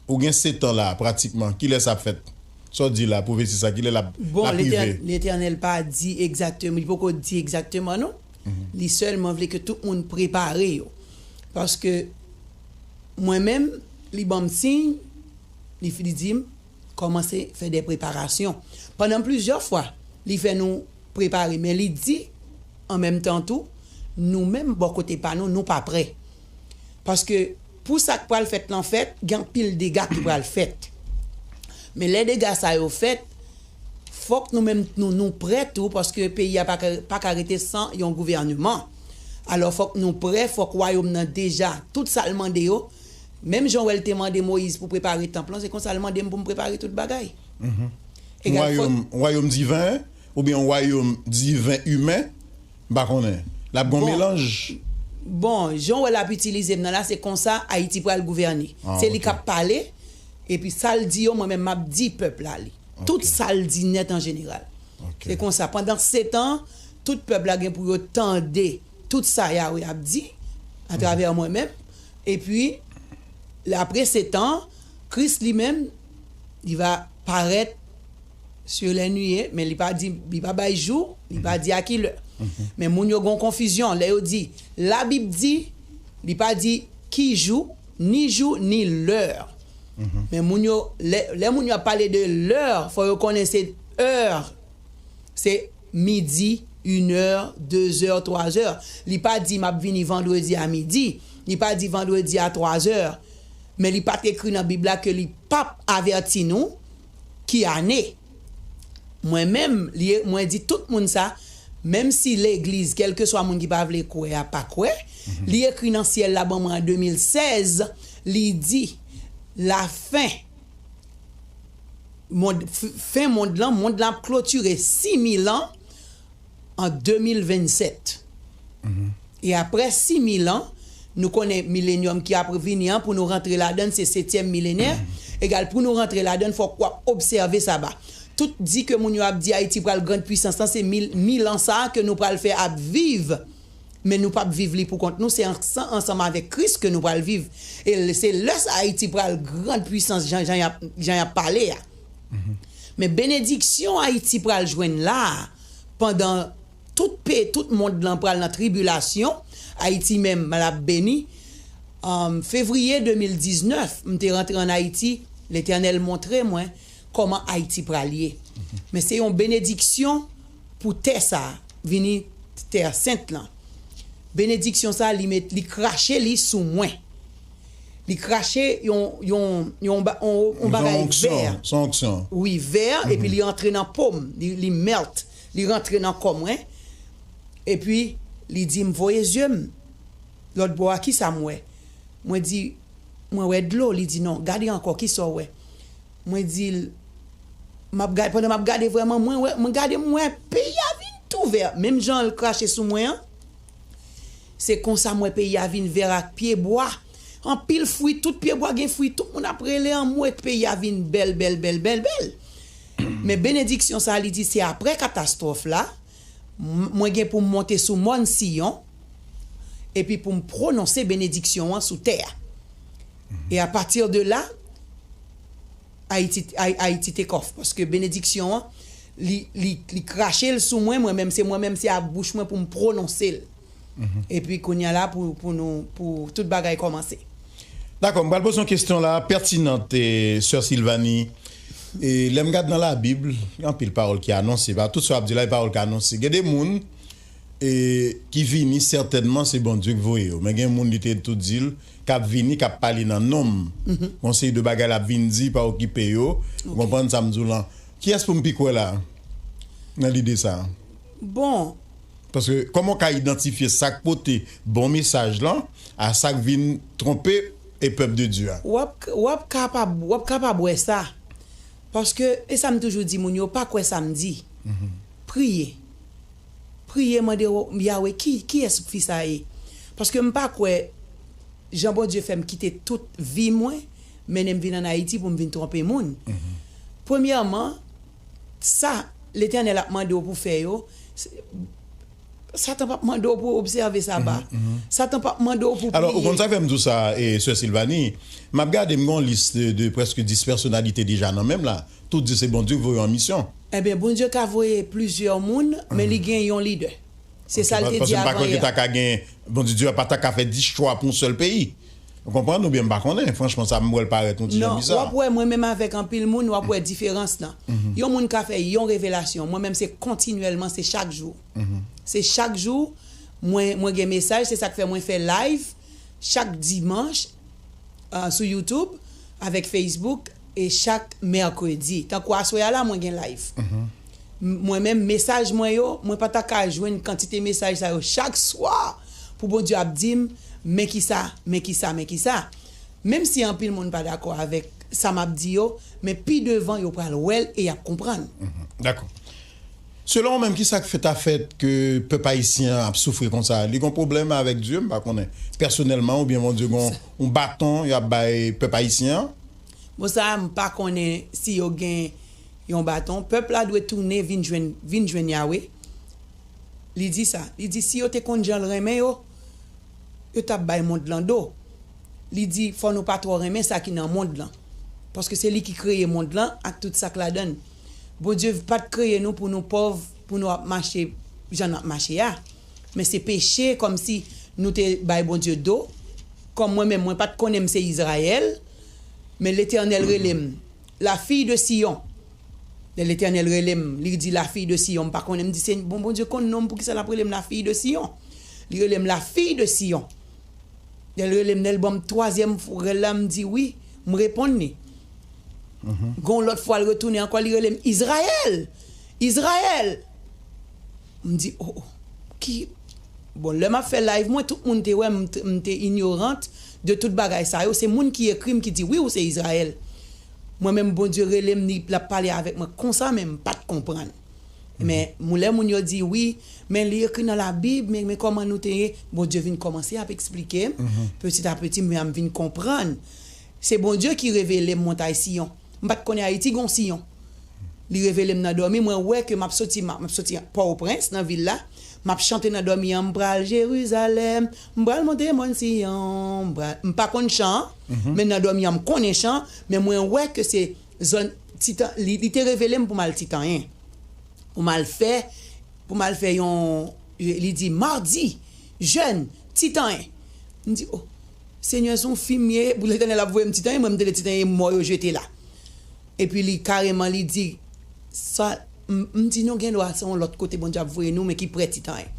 ou gen sèt an la, pratikman. Kilè sa ap fèt? Sa w di la, pwofesi sa, kilè l ap, l ap rive? Bon, Letè-, Letènèl pa di egzakteman, li poko di egzakteman, non. Li sèlman vle ke tout moun prepare yo. Paske mwen menm, li ban m siy, li, li di m, kòmanse fè de preparasyon. Pandan plizyè fwa, li fè nou prepare, men li di, an menm tan tou, nou menm, bò kote pa nou, nou pa prè. Paske pou sa k pral fèt lan fèt, gen anpil dega ki pral fèt. Men lè dega sa yo fèt, fòk nou menm nou, nou prè tou, paske peyi a pa ka, pa ka rete san yon gouvèneman. Alò, fòk nou prè, fòk wayòm nan deja, tout sa l mande yo, menm jan w wè l te mande Moyiz pou prepare tanp lan, se konsa l mande m pou m prepare tout bagay. Egal, fòk... Yon wayòm, yon wayòm diven, oubyen yon wayòm diven imen, m pa konnen. L ap gen yon melanj. Bon, jan w wè l ap itilize m nan la, se konsa Ayiti pral gouvène. Se li k ap pale, epi sa l di yo, mwen menm m ap di pèp la li. Tout sa l di nèt an jeneral. Se konsa, pandan sèt an, tout pèp la gen pou yo tande tout sa Yahweh ap di atravè mwen menm. Epi, apre sèt an, Kris li menm, li va parèt sur les nuées, men li pa di, li pa bay jou, li pa di a ki lè. Men moun yo gen konfizyon lè yo di, Labib di, li pa di ki jou, ni jou, ni lè. Men moun yo, lè, lè moun yo ap pale de lè, fò yo konnen se è, se midi, inè, dezè, twazè. Li pa di, "M ap vini vandredi a midi." Li pa di, "Vandredi a twazè." Men li pa t ekri nan Bib la ke li p ap avèti nou ki ane. Mwen menm, li, mwen di tout moun sa, menm si legliz, kèlkeswa moun ki pa vle kwè a, pa kwè, li ekri nan syèl la ban mwen an de mil sèz, li di, lafen, mond, f-, fen mond lan, mond lan ap klotire sis mil an an de mil vennsèt. E aprè sis mil an, nou konnen milenyòm ki ap vini an, pou nou rantre ladan l, se setyèm milenè. Egal, pou nou rantre ladan l, fòk w ap obsève saba. Tout di ke moun yo ap di Ayiti pral grand pwisans lan, se mil, mil an sa a ke nou pral fè ap viv. Men nou p ap viv li pou kont nou, se ansan-, ansanm avèk Kris ke nou pral viv. E l-, se lè sa Ayiti pral grand pwisans, jan, jan y ap, jan y ap pale a. Men benediksyon Ayiti pral jwenn la a, pandan tout pe-, tout mond lan pral nan tribilasyon, Ayiti menm l ap beni. An fevriye de mil diznèf, m te rantre ann Ayiti, Letènèl montre mwen kòman Ayiti pral ye. Men se yon benediksyon pou tè sa a, vini tè sent lan. Benediksyon sa a, li met, li krache li sou mwen. Li krache yon, yon, yon, ba- yon, yon bagay vè. Se yon onksyon. Wi, vè, epi li antre nan po m, li, li melt, li rantre nan kò mwen. Epi, li di m, "Voye zye m lòt bò a, kisa m wè?" Mwen di, "Mwen wè dlo." Li di, "Non, gade ankò, kisa w wè?" Mwen di l, m ap gade, pandan m ap gade vrèman, mwen wè, mwen gade, m wè peyi a vin tou vè. Menm jan l krache sou mwen an, se konsa m wè peyi a vin vè ak pyebwa. Anpil fwi, tout pyebwa gen fwi, tout moun ap rele anmwe, peyi a vin bèl, bèl, bèl, bèl, bèl. Men benediksyon sa a, li di, se aprè katastwòf la, m-, mwen gen pou m monte sou mòn Siyon, epi pou m pwononse benediksyon an sou tè a. E apati de la, Ayiti, Ay-, Ayiti take off, paske benediksyon an, li, li, li krache l sou mwen, mwen menm, se mwen menm, se ak bouch mwen pou m pwononse l. Epi kounye a la, pou, pou nou, pou tout bagay kòmanse. Dakò, m pral poze yon kesyon la, pètinan, e, sè Silvanie. E, lè m gade nan Labib, gen anpil pawòl ki anonse. Pa tout sa w ap di la, e pawòl ki anonse. Gen de moun, e, ki vini, sètènman, se Bondye ki voye yo. Men gen moun, li te tou di l, k ap vini, k ap pale nan non m. Gon seri de bagay l ap vin di, pa okipe yo. Ou konprann sa m di w lan? Kiyès pou m pi kwè la, nan lide sa a? Bon, Paske kòman w ka idantifye sa k pote bon mesaj lan a sa k vin twonpe e pèp de Dye a? W ap, w ap kapab, w ap kapab wè sa. Paske, e sa m toujou di moun yo, pa kwè sa m di. Priye. Priye, mande Yawe, ki, kiyès fi sa ye? Paske m pa kwè jan Bondye fè m kite tout vi mwen, mennen m vin ann Ayiti pou m vin twonpe moun. Premyèman, sa Letènèl ap mande w pou fè yo, se- Satan p ap mande w pou w obsève saba. Satan p ap mande w pou w priye. Alò, ou konn sa fè m di w sa, e, sè Silvanie? M ap gade, m gen yon lis de, de prèske dis pèsonalite deja nan men m la. Tout di se Bondye ki voye yo an misyon. Ebyen, Bondye ka voye plizyè moun, men li gen yon lidè. Se sa l te di avan yè. Paske m pa kwè ke ta ka gen, Bondye, Dye a pa ta ka fè dis chwa pou yon sèl peyi. Ou konprann? Oubyen m pa konnen. Franchman, sa m wè l parèt yon ti jan biza. Non, w ap wè, mwen menm avèk anpil moun, w ap wè diferans lan. Yon moun ka fè yon revelasyon. Mwen menm, se kontinyèlman, se chak jou. Se chak jou, mwen, mwen gen mesaj. Se sa k fè mwen fè live chak dimanch, ah, sou YouTube, avèk Facebook, e chak mèkredi. Tankou aswè a la, mwen gen live. M-, mwen menm, mesaj mwen yo, mwen pa ta ka jwenn kantite mesaj sa yo chak swa pou Bondye ap di m, men kisa, men kisa, men kisa. Menm si anpil moun pa dakò avèk sa m ap di yo, men pi devan yo pral wè l e y ap konprann. Dakò. Selon ou menm, kisa k fèt a fèt ke pèp ayisyen an ap soufri konsa? Li gon pwoblèm avèk Dye, m pa konnen. Pèsonèlman, oubyen Bondye gon yon baton y ap bay pèp ayisyen an? Bon, sa a, m pa konnen si yo gen yon baton. Pèp la dwe tounen vin jwenn, vin jwenn Yawe. Li di sa. Li di si yo te konn jan l renmen yo, yo t ap bay mond lan do. Li di fò nou pa twò renmen sa ki nan mond lan. Paske se li ki kreye mond lan ak tout sa k ladan l. Bondye pa t kreye nou pou nou pòv, pou nou ap mache jan n ap mache a. Men se peche, kòmsi nou te bay Bondye do. Kòm mwen menm, mwen pa t konnen m se Izrayèl, men Letènèl rele m la fille de Sion. Lè Letènèl rele m, li di, la fille de Sion, m pa konnen, m di, se bon, Bondye konn non m, poukisa l ap rele m la fille de Sion? Li rele m la fille de Sion. Lè l rele m, lè l ban m twazyèm rèl la, m di, wi, m reponn li. Gon lòt fwa, l retounen ankò, li rele m, Izrayèl! Izrayèl! M di, o, o, ki... Bon, lè m ap fè live mwen, tout moun te wè m, m te inyorant de tout bagay sa yo. Se moun ki ekri m ki di, wi, ou se Izrayèl. Mwen menm, Bondye rele m, li, l ap pale avèk mwen konsa, men m pa t konprann. Men moun, lè moun yo di, wi, men li ekri nan Labib, men, men kòman nou te ye, Bondye vin kòmanse ap eksplike m. Petit à petit, mwen, m vin konprann. Se Bondye ki revele m montay Siyon. M pa t konnen Ayiti gon Siyon. Li revele m nan dòmi, mwen wè ke m ap soti, m ap, m ap soti Pòtoprens, nan vil la. M ap chante nan dòmi an, m pral Jerizalèm, m pral monte mòn Siyon, m pral, m pa konn chan an, men nan dòmi an, m konnen chan, men mwen wè ke se zòn Titan, li, li te revele m pou m al Titanyen. Pou m al fè, pou m al fè yon, li di, madi, jèn, Titanyen. M di, o, Senyè, se yon fim ye, pou Letènèl ap voye m Titanyen, mwen, m te le Titanyen mò yo jete la. Epi li kareman, li di, sa, m, m di, nou gen dwa, se yon lòt kote Bondye ap voye nou, men ki prè Titanyen.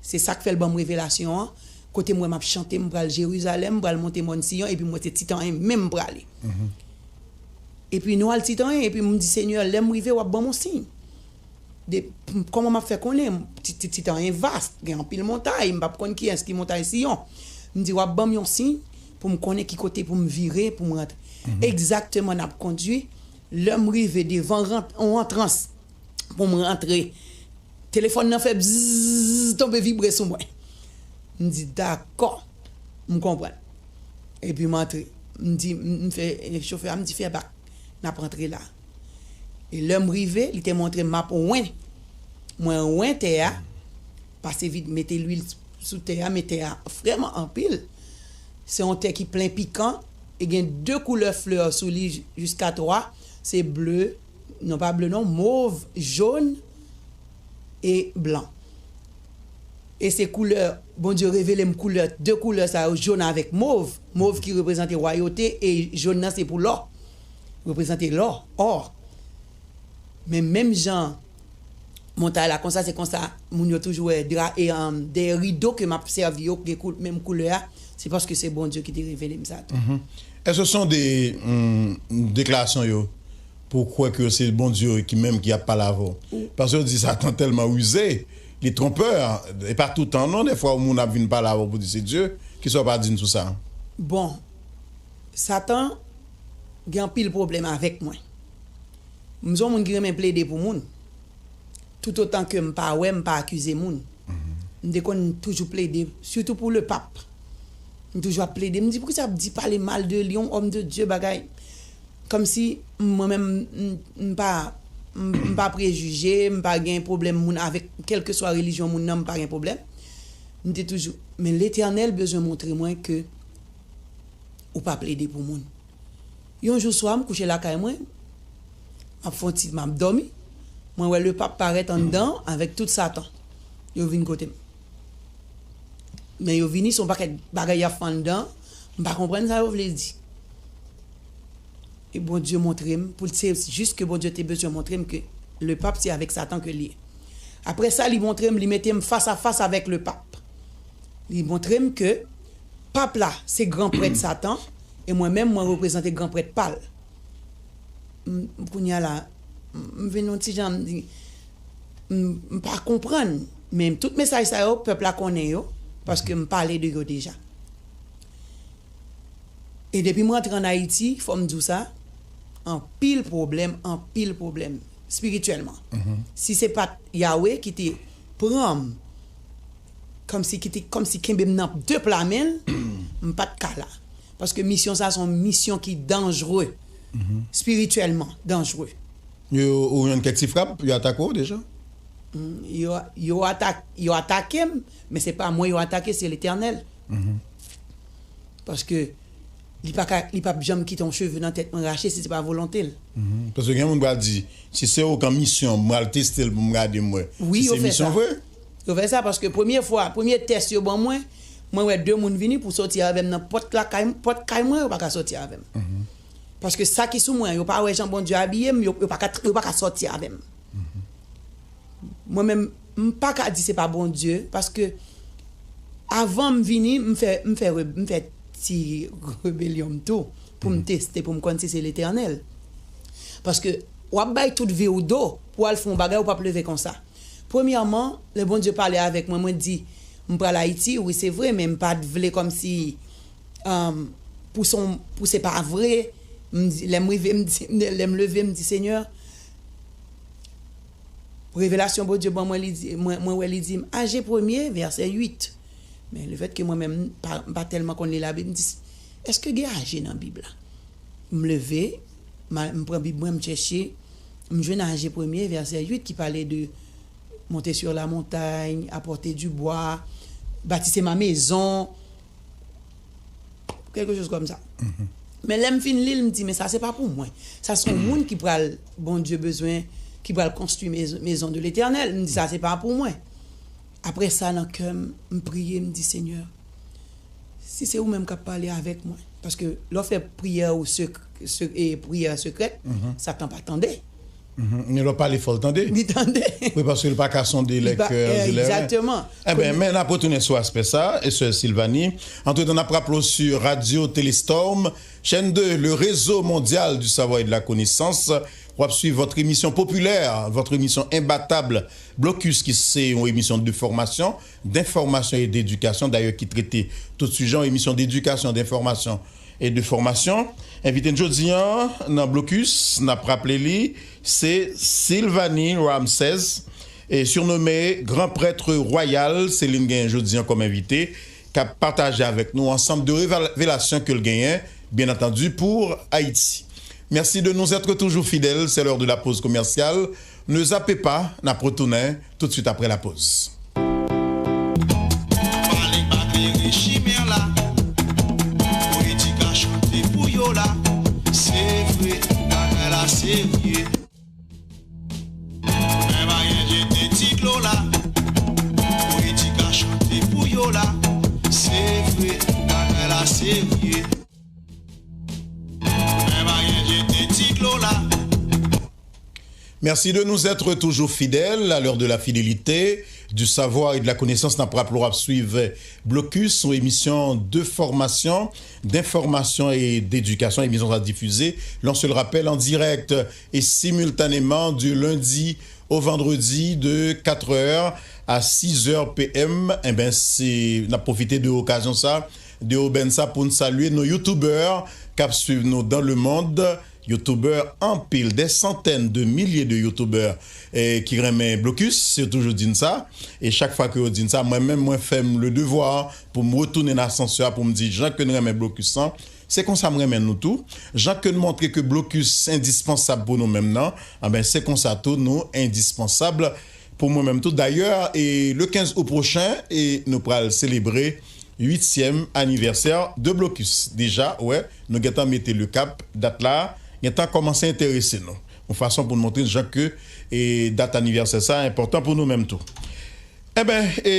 Se sa k fè l ban m revelasyon an, kote m wè m ap chante, m pral Jerizalèm, m pral monte mòn Siyon, epi m wè se Titanyen menm m prale. Epi nou al Titanyen, epi m di, Senyè, lè m rive, w ap ban m yon siy. De, kòman m ap fè konnen? Ti, ti, Titanyen vas, gen anpil montay, m p ap konn kiyès ki montay Siyon. M di, w ap ban m yon siy pou m konnen ki kote pou m vire, pou m rantre. Egzakteman, n ap kondui. Lè m rive devan rant-, yon antrans pou m rantre, telefòn nan fè bzzz, tonbe vibre sou mwen. M di, dakò, m konprann. Epi m antre. M di, m, m fè, chofè a, m di, fè bak, n ap antre la. E lè m rive, li te montre m m ap wen. Mwen wen tè a, pase vit, mete lwil sou tè a, men tè a vrèman anpil. Se yon tè ki plen pikan, e gen de koulè flè sou li, jiska twa, se ble, non, pa ble non, mov, jòn e blan. E se koulè, Bondye revele m koulè, de koulè sa yo, jòn avèk mov. Mov ki reprezante wayote e jòn nan se pou lò. Reprezante lò, ò. Men menm jan montay la konsa, se konsa moun yo toujou wè dra e, um, dèyè rido ke m ap sèvi yo, gen kou-, menm koulè a, se paske se Bondye ki te revele m sa tou. Èske se yon de, mm, deklarasyon yo pou w kwè ke se Bondye ki menm ki ap pale avè w? Paske yo di Satan tèlman rize, li twonpè, e pa toutan non, dèfwa yon moun ap vin pale avè w pou di se Dye, kisa w pa di n sou sa? Bon, Satan gen anpil pwoblèm avèk mwen. M se yon moun ki renmen plede pou moun. Toutotan ke m pa wè, m pa akize moun. M te konn toujou plede, sitou pou le pap. M toujou ap plede. M di, poukisa ap di pale mal de li, yon homme de Dieu, bagay? Kòmsi mwen menm, m, m pa, m, m pa prejije, m pa gen pwoblèm moun avèk, kèlkeswa relijyon moun nan, m pa gen pwoblèm. M te toujou, men Letènèl bezwen montre mwen ke ou pa plede pou moun. Yon jou swa, m kouche lakay mwen, m ap fè yon ti, m ap dòmi, mwen wè le pap parèt anndan avèk tout Satan. Yo vin kote m. Men yo vini, se yon pakèt bagay y ap fè anndan, m pa konprann sa yo vle di. E Bondye montre m, pou l, se jis ke Bondye te bezwen montre m ke le pap se avèk Satan ke l ye. Apre sa, li montre m, li mete m fas a fas avèk le pap. Li montre m ke pap la, se gran prèt Satan, e mwen menm, mwen reprezante gran prèt pa l. M, kounye a la, m, m vin yon ti jan, m di, m, m pa konprann, men tout mesaj sa yo, pèp la konnen yo, paske m pale de yo deja. E depi m rantre ann Ayiti, fò m di w sa, anpil pwoblèm, anpil pwoblèm, espirityèlman. Si se pa t Yawe ki te pran m, kòmsi ki te, kòmsi kenbe m nan de pla men l, m pa t ka la. Paske misyon sa se yon misyon ki danjre, espirityèlman danjre. Yo, ou jwenn kèk ti frap, yo atake w deja? Mm, yo, yo atak-, yo atake m, men se pa mwen yo atake, se Letènèl. Paske li pa ka, li p ap janm kite yon cheve nan tèt mwen rache si se pa volonte l. Paske gen moun pral di, si se ou k an misyon, m pral teste l pou m gade m wè si se misyon vre. Wi, yo fè sa. Yo fè sa paske premye fwa, premye tès yo ban mwen, mwen wè de moun vini pou soti avè m nan pòt lakay, pòt kay mwen, yo pa ka soti avè m. Paske sa ki sou mwen, yo pa wè jan Bondye abiye m, yo, yo pa ka, yo pa ka sòti avè m. Mwen menm, m pa ka di se pa Bondye, paske avan m vini, m fè, m fè, re- m fè ti rebelyon m tou, pou m teste, pou m konn si se Letènèl. Paske w ap bay tout vi w do, pou w al fè yon bagay, ou p ap leve konsa. Premyèman, lè Bondye pale avèk mwen, mwen di, m pral Ayiti, wi, se vre, men m pa t vle kòmsi, um, pou se yon- pou se pa vre, m di, lè m rive, m di, lè m leve, m di, Senyè, revelasyon Bondye ban mwen, li di, mwen, mwen wè li di m, Aje premye, vèsè uit. Men lefètke mwen menm, m pa, m pa tèlman konn li Labib, m di, èske gen Aje nan Bib la? M leve, m al- m pran Bib mwen, m chèche, m jwenn Aje premye, vèsè uit ki pale de monter sur la montagne, apporter du bois, bâtissez ma maison, quelque chose comme ça. Men lè m fin li l, m di, men sa se pa pou mwen. Sa se yon moun ki pral, Bondye bezwen, ki pral konstwi mez- maison de l'Éternel. M di, sa se pa pou mwen. Apre sa, nan kè m, m priye, m di, Senyè, si se ou menm k ap pale avèk mwen. Paske lè w fè priyè ou sek- se- e priyè sekrèt, Satan pa tande. Mhm. Men lè w pale fò l tande. Li tande. Wi, paske l pa ka sonde lè Li pa- kè, eh, lè ren. Exactement. Enben, men n ap retounen sou aspè sa, e sè Silvani. Antretan, n ap raple w sou Radio Téléstorm, chaîne deux, le réseau mondial du savoir et de la connaissance. W ap suiv votre émission populaire, votre émission imbattable, Blocus, ki se yon emisyon de fòmasyon, d'information et d'éducation, dayè ki trete tout sijè, yon emisyon d'éducation, d'information et de formation. Envite n jodi a nan Blocus, n ap raple li, se Silvani Ramsès, e sirnome Gran Prèt Wayal, se li n genyen jodi a kòm envite, k ap pataje avèk nou ansanm de revelasyon ke l genyen, byen antandi, pou Ayiti. Merci de nous être toujours fidèles, c'est l'heure de la pause commerciale. Ne zappez pas, n ap retounen tout de suite après la pause. Pale pa klere chimè la. Politik a chante pou yo la. Se vre, bagay la serye. Men pa gen jete ti dlo la. Politik a chante pou yo la. Se vre, bagay la serye. Men pa gen jete ti dlo la. Merci de nous être toujours fidèles à l'heure de la fidélité, du savoir et de la connaissance. N ap raple w ap suiv Blocus, yon emisyon de formation, d'information et d'éducation. Emisyon sa difize, l'on se le rappelle, en direct et simultanément du lundi au vendredi de quatre heures à six heures P M. Enben, se, n ap pwofite de okazyon sa, de obèn sa pou n salye nos youtubeurs k ap suiv nou dans le monde. Youtubè anpil, des centaines de milliers de youtubeurs, eh, ki renmen Blocus, yo toujou di n sa. E chak fwa ke yo di n sa, mwen menm, mwen fè m le devoir pou m retounen nan asansè a, pou m di jan ke n renmen Blocus lan, se konsa m renmen nou tou. Jan ke n montre ke Blocus endispansab pou nou menm nan, anben, se konsa tou nou endispansab pou mwen menm tou. Dayè, e le kenz out pwochen, e nou pral selebre uityèm anivèsè de Blocus. Deja, wè, nou gentan mete le cap, dat la gentan kòmanse enterese nou. Yon fason pou n montre jan ke, e, dat anivèsè sa enpòtan pou nou menm tou. Enben, e,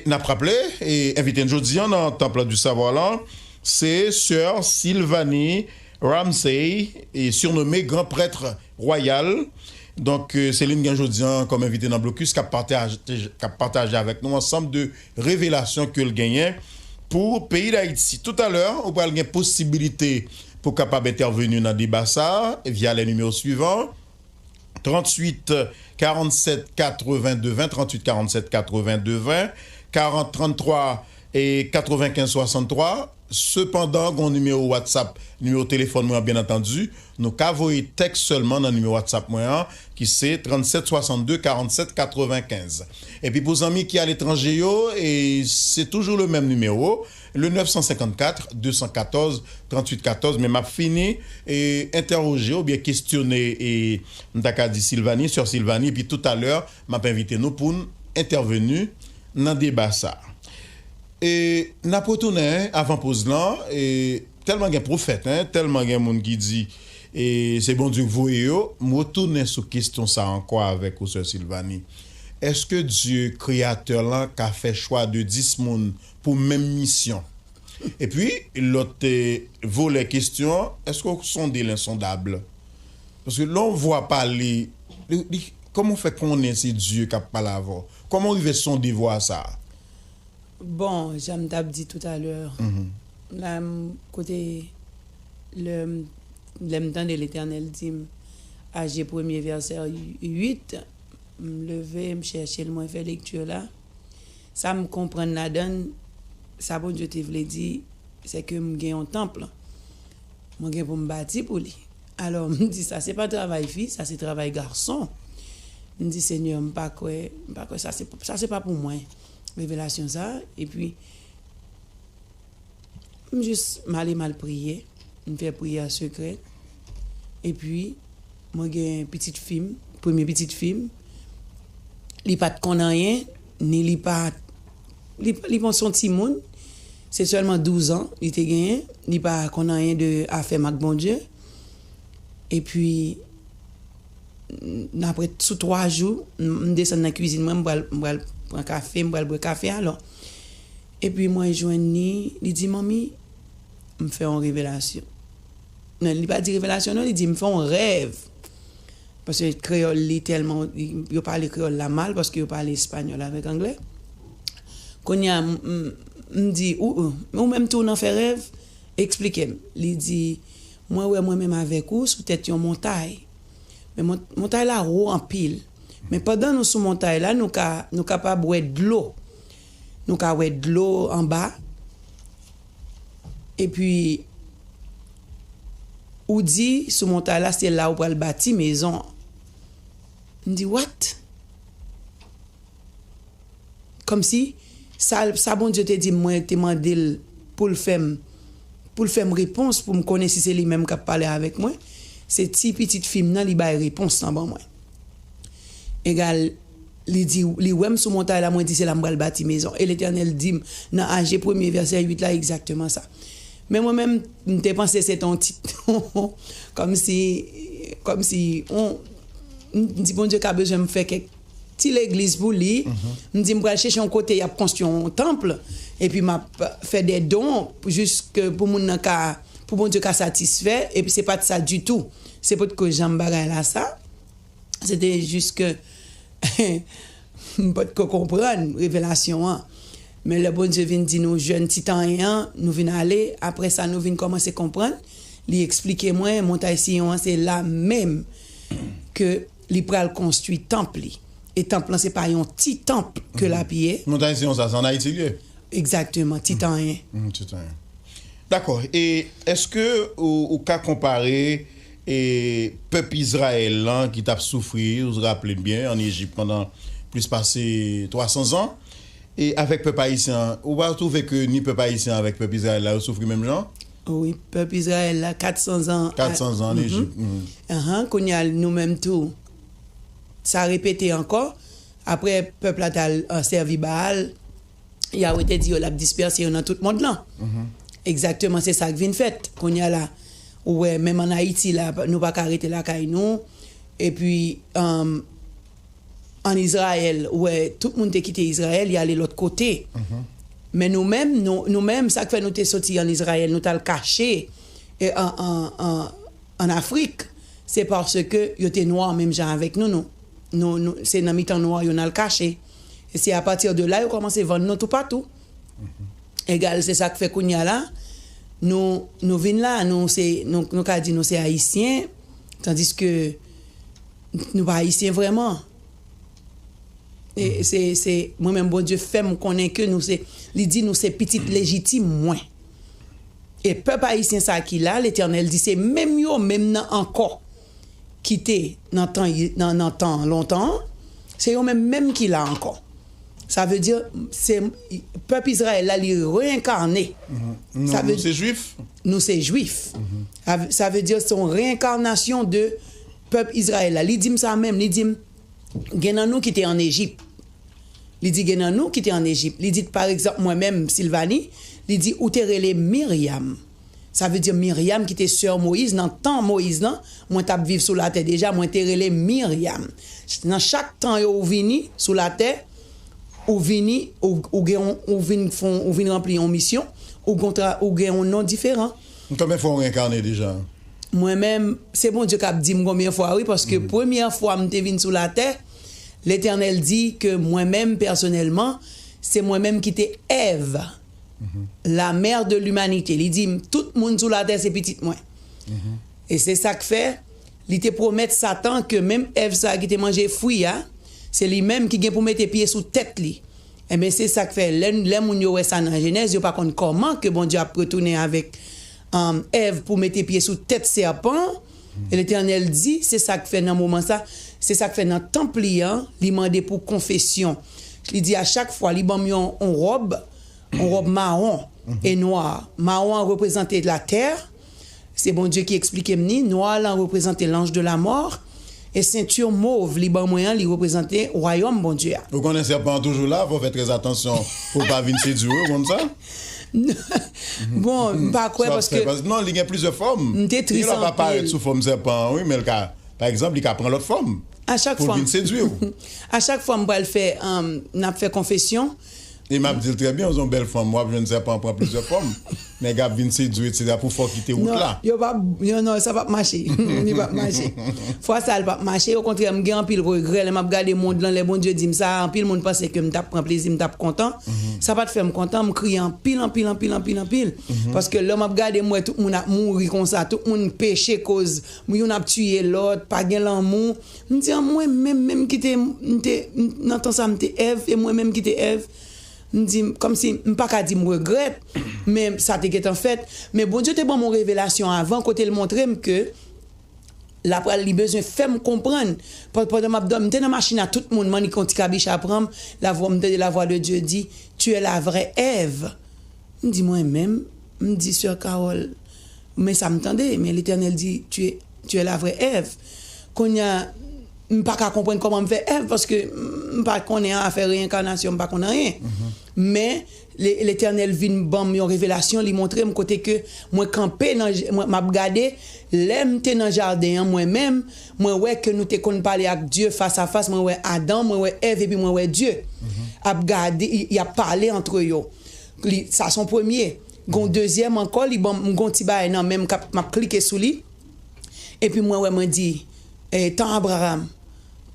n ap raple, e, envite n jodi a nan Temple du Savoir lan, se sè Sylvanie Ramsey, e, sirnome Gran Prèt Wayal. Donk, e, se li n gen jodi a kòm envite nan Blocus k ap pataje, k ap pataje avèk nou ansanm de revelasyon ke l genyen pou peyi Dayiti. Toutalè, ou pral gen posibilite pou w kapab entèveni nan deba sa a via les numéros suivants, tranntuit karannsèt katrevenndez ven, tranntuit karannsèt katrevenndez ven, karant tranntwa e katrevenkenz swasanntwa. Sepandan, gen yon nimewo WhatsApp, nimewo telefòn mwen an, byen antandi. Nou ka voye tèks sèlman nan nimewo WhatsApp mwen an, ki se trannsèt swasannde karannsèt katrevenkenz. Epi pou zanmi ki aletranje yo, e se toujou le menm nimewo, le nèf san senkannkat de san katòz tranntuit katòz. Men m ap fini, e, entèwoje oubyen kesyone, e, m ta ka di Sylvanie, sè Sylvanie, epi toutalè, m ap envite nou pou n entèveni nan deba sa a. E n ap retounen avan poz lan, e tèlman gen pwofèt, en, tèlman gen moun ki di, e se Bondye k voye yo, m retounen sou kesyon sa a ankò avèk ou, sè Sylvanie. Èske Dye, Kreyatè lan, ka fè chwa de dis moun pou menm misyon? Epi, lòt eh, volè kesyon an, èske w sonde lensondab? Paske lè yon vwa pale, li, li, kòman w fè konnen se Dye k ap pale avè w? Kòman w rive sonde vwa sa a? Bon, jan m t ap di toutalè, la m kote lè m lè m tande Letènèl di m, Aje premye vèsè uit, m leve, m chèche l, mwen fè lekti la. Sa m konprann ladan l, sa Bondye te vle di, se ke m gen yon tanp. Mwen gen pou m bati pou li. Alò, m di, sa se pa travay fi, sa se travay gason. M di, Senyè, m pa kwè, m pa kwè sa se, sa se pa pou mwen, revelasyon sa. Epi, m jis, m ale m al priye, m fè priyè sekrè. Epi, mwen gen pitit fi m, premye pitit fi m, li pa t konn anyen, ni li pa, li, li pa se yon timoun, se sèlman douz an li te genyen, li pa konn anyen de afè m ak Bondye. Epi, n-, apre, sou twa jou, m, m desann nan kwizin mwen, m pral, m pral pran kafe, m pral bwè kafe alò. Epi mwen jwenn li, li di, Manmi, m fè yon revelasyon. Non, li pa di revelasyon, non, li di, M fè yon rèv. Paske kreyòl li tèlman, yo pale kreyòl la mal, paske yo pale espanyòl avèk anglè. Kounye a, m, m, m di, Ou, ou, ou menm tou w nan fè rèv? Eksplike m. Li di, Mwen wè mwen menm avèk ou sou tèt yon montay. Men mont-, montay la wo anpil. Men pandan nou sou montay la, nou ka, nou kapab wè dlo. Nou ka wè dlo anba. Epi, ou di sou montay la, se la ou pral bati mezon an. M di, What? Kòmsi, sa, sa Bondye te di m, mwen te mande l pou l fè m, pou l fè m repons, pou m konnen si se li menm k ap pale avèk mwen. Se ti pitit fi m nan, li bay repons lan ban mwen. Egal, li di, li wè m sou montay la, mwen di, Se la m pral bati mezon. E Letènèl di m, nan Aje premye vèsè uit la, egzakteman sa. Men mwen menm, m te panse se te yon ti, kòmsi, kòmsi, on, m di, Bondye ka bezwen m fè kèk ti legliz pou li. M di, M pral chèche yon kote y ap konstwi yon tanp, epi m ap fè de don, pou jis ke pou moun nan ka, pou Bondye ka satisfè, epi se pa t sa ditou. Se potko janm bagay la sa. Se te jis ke m potko konprann revelasyon an. Men lè Bondye vin di nou jwenn ti tanyen an, nou vin ale, apre sa nou vin kòmanse konprann, li eksplike mwen, montay Siyon an se la menm ke li pral konstwi tanp li. E tanp lan se pa yon ti tanp ke l ap ye. Montay Siyon sa, se ann Ayiti li ye? Egzakteman, ti tanyen. Mm, ti tanyen. Dakò. E èske ou, ou ka konpare e pèp Izrayèl lan ki t ap soufri, ou raple byen, ann Ejip pandan plis pase twa san zan, e avèk pèp ayisyen an, ou pa twouve ke ni pèp ayisyen an avèk pèp Izrayèl la, yo soufri menm jan? Wi, pèp Izrayèl la, kat san zan. Kat san zan ann Ejip. Mhm. Ahan, kounye a, nou menm tou, sa repete ankò. Apre, pèp la t al, euh, sèvi Baal, Yahweh te di yo l ap dispèse yo nan tout mond lan. Egzakteman, se sa k vin fèt. Kounye a la, ou wè, menm ann Ayiti la, nou pa ka rete lakay nou. Epi, um, ann Izrayèl, ou wè, tout moun te kite Izrayèl, y ale lòt kote. Men nou menm, nou, nou menm, sa k fè nou te soti ann Izrayèl, nou t al kache e, an, an, an, ann Afrik, se paske yo te nwa menm jan avèk nou, nou, nou, nou, se nan mitan nwa yo n al kache. E se apati de la yo kòmanse vann nou toupatou. Egal, se sa k fè kounye a la, nou, nou vin la, nou se, nou, nou ka di nou se Ayisyen, tandiske nou pa Ayisyen vrèman. E se, se, mwen menm, Bondye fè m konnen ke nou se, li di nou se pitit lejitim mwen. E pèp ayisyen sa ki la, Letènèl di se menm yo menm nan ankò ki te nan tan, nan, nan tan lontan an, se yo menm menm ki la ankò. Sa vle di, se pèp Izrayèl la, li reenkane. Nou, Sa vle nou se jwif? Nou se jwif. Sa, sa vle di se yon reenkanasyon de pèp Izrayèl la. Li di m sa menm, li di m, gen nan nou ki te ann Ejip. Li di gen nan nou ki te ann Ejip. Li di, pa egzanp, mwen menm, Silvani, li di, ou te rele Miryam. Sa vle di Miryam ki te sè Moyiz nan tan Moyiz lan, mwen t ap viv sou latè deja, mwen te rele Miryam. Nan chak tan yo ou vini sou latè, ou vini, ou, ou gen yon, ou vin fon, ou vin ranpli yon misyon, ou gon tra- ou gen yon non diferan. Konbyen fwa w reyinkarne deja? Mwen menm, se Bondye k ap di m konbyen fwa, wi, paske premyè fwa m te vin sou latè, Letènèl di ke mwen menm, pèsonèlman, se mwen menm ki te Èv, la mère de l'humanité. Li di m, tout moun sou latè se pitit mwen. E se sa k fè, li te pwomèt Satan ke menm Èv sa a ki te manje fwi a, se li menm ki gen pou mete pye sou tèt li. Enben, se sa k fè, lè, lè moun yo wè sa nan Jenèz, yo pa konn kòman ke Bondye ap retounen avèk um, Èv pou mete pye sou tèt sèpan an. E Letènèl di, se sa k fè nan moman sa, se sa k fè nan tanp li an, li mande pou konfesyon. Li di a chak fwa, li ban m yon, yon wòb, yon wòb mawon e nwa. Mawon an reprezante latè, se Bondye ki eksplike m ni, nwa lan reprezante l'ange de la mort, e senti mov li ban mwen an, li reprezante wayòm Bondye a. Ou konnen sèpan an toujou la, fò w fè trè atansyon pou l pa vin sedui w, ou konn sa? Bon, m pa kwè paske. Non, li gen plizyè fòm. M te tris anpil. Li pa parèt sou fòm sèpan an, wi, men l ka, pa egzanp, li ka pran lòt fòm. A chak fwa. Pou l vin sedui w. A chak fwa m pral fè, um, n ap fè konfesyon. E m ap di l trè byen, ou se yon bèl fanm, w ap jwenn sèpan an pran plizyè fòm. Nèg ap vin sedui w, etsetera, pou fè w kite wout la. Non, yo p ap, yo, non, sa p ap mache. Li p ap mache. Fwa sa a, li p ap mache. Okontrè, m gen anpil regrè lè m ap gade mond lan, lè Bondye di m sa, anpil moun panse ke m t ap pran plezi, m t ap kontan. Sa pa t fè m kontan, m kriye anpil, anpil, anpil, anpil, anpil. Paske lè m ap gade, m wè tout moun ap mouri konsa, tout moun peche koz, youn ap tiye lòt, pa gen lanmou. M di, an mwen menm, menm ki te, m te, nan tan sa, m te Èv, e mwen menm ki te Èv. M di, kòmsi, m pa ka di m regrèt, men sa te gentan fèt. Men Bondye te ban m yon revelasyon avan, kote l montre m ke l apral, li bezwen fè m konprann. Pandan m ap dòmi, m te nan machin a tout moun, m annik yon ti kabicha pran m, lavwa, m tande la voix de Dieu di, Tu es la vraie Ève. M di, mwen menm, m di, Sè Carole, men sa m tande, men Letènèl di, tu es, tu es la vraie Ève. Kounye a, m pa ka konprann kòman m fè Èv, paske m pa konnen afè reyenkanasyon, m pa konn anyen. Men, Le- Letènèl vin ban m yon revelasyon, li montre m kote ke mwen kanpe nan, mwen, m ap gade, lè m te nan jaden an, mwen menm, mwen wè ke nou te konn pale ak Dye fas a fas, mwen wè Adan, mwen wè Èv, epi mwen wè Dye ap gade, y- y ap pale antre yo. Li, sa se yon premye. Gon dezyèm ankò, li ban m gon ti bagay nan men m k ap, m ap klike sou li. Epi mwen wè, mwen di, eh, tan Abraram,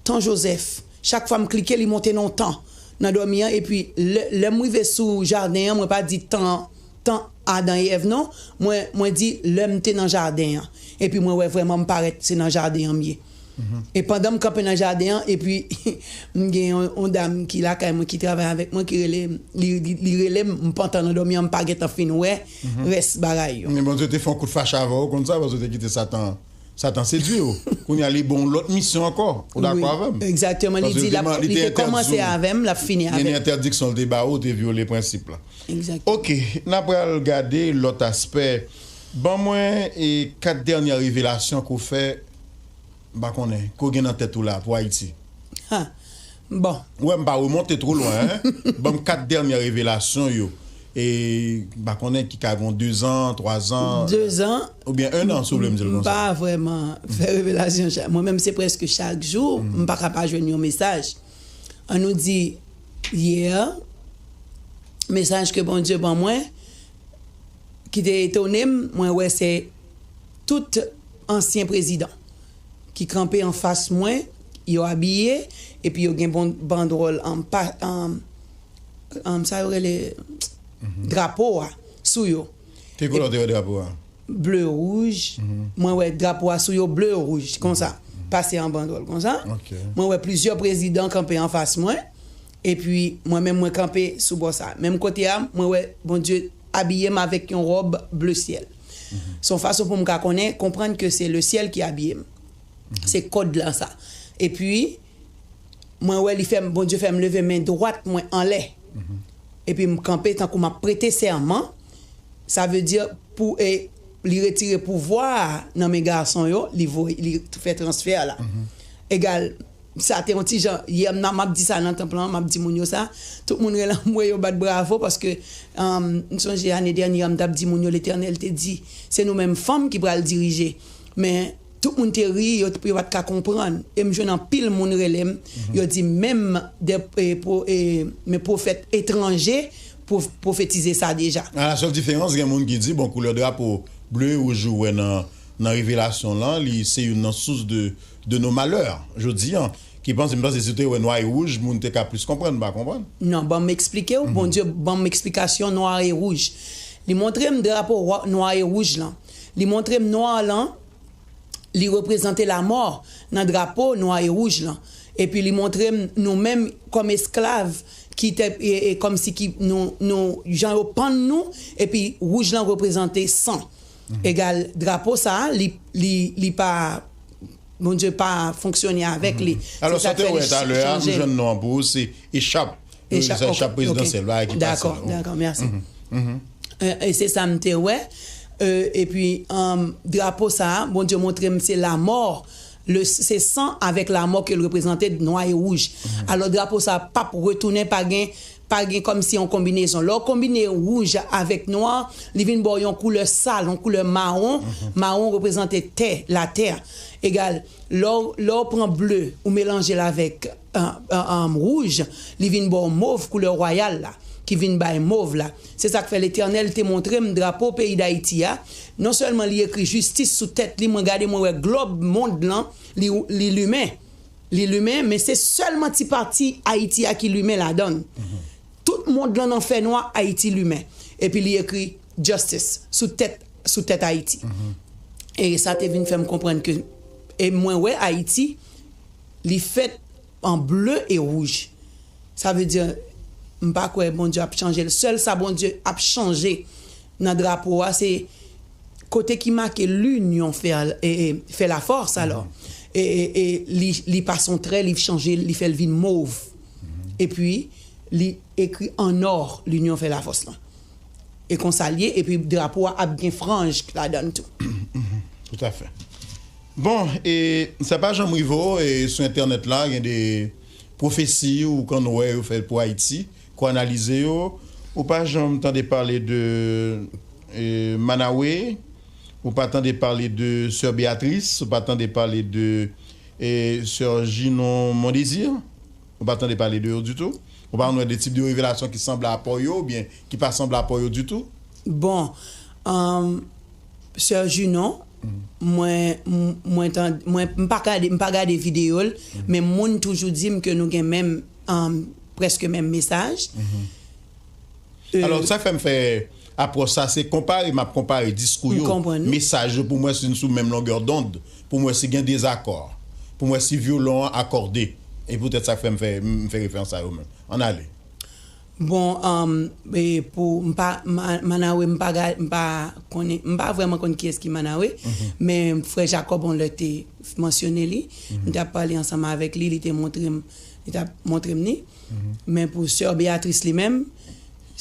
tan Jozèf. Chak fwa m klike, li monte nan yon tan nan dòmi an. Epi lè, lè m rive sou jaden an, mwen pa di tan, tan Adan e Èv non. Mwen, mwen di lè m te nan jaden an. Epi mwen wè vrèman m parèt se nan jaden an m ye. E pandan m kanpe nan jaden an, epi m gen yon, yon dam ki lakay mwen, ki travay avèk mwen, ki rele m, li, li, li rele m, m pantan nan dòmi an, m pa gentan fin wè rès bagay yo. Men Bondye te fè yon kout fache avè w, ou konn sa, paske w te kite Satan, Satan sedui w. Kounye a, li ba w yon lòt misyon ankò. Ou dakò avè m? Egzakteman, li di l ap, li te kòmanse avè m, l ap fini avè m. Gen entèdiksyon l te ba w, ou te vyole prensip la. Egzakteman. Oke, n ap pral gade lòt aspè. Ban mwen e kat dènye revelasyon ke w fè, m pa konnen, ke w gen nan tèt ou la pou Ayiti. Ha. Bon. Ou wè m pa remonte two lwen, en. Ban m kat dènye revelasyon yo. E m pa konnen ki ka gen dezan, twazan. Dezan. Oubyen en an, si w vle m di l konsa. M pa vrèman fè revelasyon chak. Mwen menm, se prèske chak jou, m pa ka pa jwenn yon mesaj. An nou di, yè, mesaj ke Bondye ban mwen, ki te etone m, mwen wè se tout ansyen prezidan ki kanpe anfas mwen, yo abiye, epi yo gen bon, bandwòl an pa, an, an, sa yo rele drapo a sou yo. Ki koulè w te wè drapo a? Ble, wouj. Mwen wè drapo a sou yo, ble, wouj, konsa. Pase an bandwòl konsa. Mwen wè plizyè prezidan kanpe anfas mwen. Epi, mwen menm, mwen kanpe sou bò sa. Menm kote a, mwen wè Bondye abiye m avèk yon wòb ble syèl. Se yon fason pou m ka konnen, konprann ke se le syèl ki abiye m. Se kòd la sa. Epi, mwen wè li fè m, Bondye fè m leve men dwat mwen anlè. Epi m kanpe tankou m ap prete sèman. Sa vle di pou, e, li retire pouvwa a nan men gason yo, li voye, li fè transfè a la. Egal, sa te yon ti jan, yè m nan, m ap di sa nan tanp lan, m ap di moun yo sa. Tout moun rele m, wè yo bat bravo, paske, um, m sonje ane dènye a, m t ap di moun yo, Letènèl te di, se nou menm fanm ki pral dirije. Men, tout moun te ri, yo, yo pa t ka konprann. E m jwenn anpil moun rele m, yo di menm de, e, pro- e, men pwofèt etranje pwof- pwofetize sa deja. A la sèl diferans, gen moun ki di, bon, koulè drapo ble e wouj ou wè nan, nan Revelasyon lan, li se youn nan sous de, de nos malheurs, jodi an. Ki panse, m panse si w te wè nwa e wouj, moun te ka plis konprann, m pa konprann. Non, ban m eksplike w, Bondye ban m eksplikasyon nwa e wouj. Li montre m drapo wa- nwa e wouj lan. Li montre m nwa lan, li reprezante lamò nan drapo nwa e wouj lan. Epi li montre m nou menm kòm esklav ki te, e, e kòmsi ki nou, nou, jan yo pann nou, epi wouj lan reprezante san. Egal, drapo sa a, li, li, li pa, Bondye pa fonksyone avèk li. Se sa k fè li chanje. Alò, sa w te wè talè a, m jwenn non an pou ou, se echap. Yo rele sa echap prezidansyèl, bagay ki pase. Dakò, dakò, mèsi. E, e se sa m te wè. E, epi, um, drapo sa a, Bondye montre m se lamò, le, se san avèk lamò ke l reprezante, nwa e wouj. Alò, drapo sa a p ap retounen, pa gen, pa gen kòmsi yon konbinezon. Lè w konbine wouj avèk nwa, li vin ba w yon koulè sal, yon koulè mawon. Mawon reprezante tè, latè. Egal, lè w, lè w pran ble, ou melanje l avèk, uh, uh, um, wouj, li vin ba w mov, koulè wayal la, ki vin bay mov la. Se sa k fè Letènèl te montre m drapo peyi Dayiti a. Non sèlman li ekri jistis sou tèt li, mwen gade, mwen wè glòb mond lan, li, li limen. Li limen, men se sèlman ti pati Ayiti a ki limen ladan l. Tout mond lan nan fènwa, Ayiti limen. Epi li ekri justice sou tèt, sou tèt Ayiti. E sa te vin fè m konprann ke, e mwen wè Ayiti, li fèt an ble e wouj. Sa vle di, m pa kwè Bondye ap chanje l. Sèl sa Bondye ap chanje nan drapo a, se kote ki make l'union fait, e, e, fait la force, alò. E, e, e li, li pase yon trè, li chanje, li fè l vin mov. Epi, li ekri an nò, l'union fait la force lan. E konsa l ye, epi drapo a ap gen franj ladan l tou. Toutafè. Bon, e sa pa janm rive w, e sou entènèt la, gen de pwofesi ou konn wè yo fè pou Ayiti, ke w analize yo, ou pa janm tande pale de, e, Manawe, ou pa tande pale de Sè Beatrice, ou pa tande pale de, e, Sè Ginon Mondésir, ou pa tande pale de yo ditou? Ou pa konn wè de tip de revelasyon ki sanble a pa yo, oubyen ki pa sanble a pa yo ditou? Bon, um, Sè Ginon, mwen, m- mwen, tan- mwen, m pa gade, m pa gade videyo l, men moun toujou di m ke nou gen menm, um, prèske menm mesaj. E, alò, sa fè m fè apwòch sa, se konpare, m ap konpare diskou yo, mesaj yo, pou m wè si n sou menm longè dond, pou m wè si gen dezakò, pou m wè si vyolon an akòde. E poutèt sa k fè m fè, m fè referans a yo menm. Ann ale. Bon, um, e pou, m pa, Ma- Manawe, m pa ga- m pa konnen, m pa vrèman konn kiyès ki Manawe, men frè Jakòb on lè te mansyone li. M t ap pale ansanm avèk li, li te montre m, li t ap montre m li. Men pou Sè Beatrice li menm,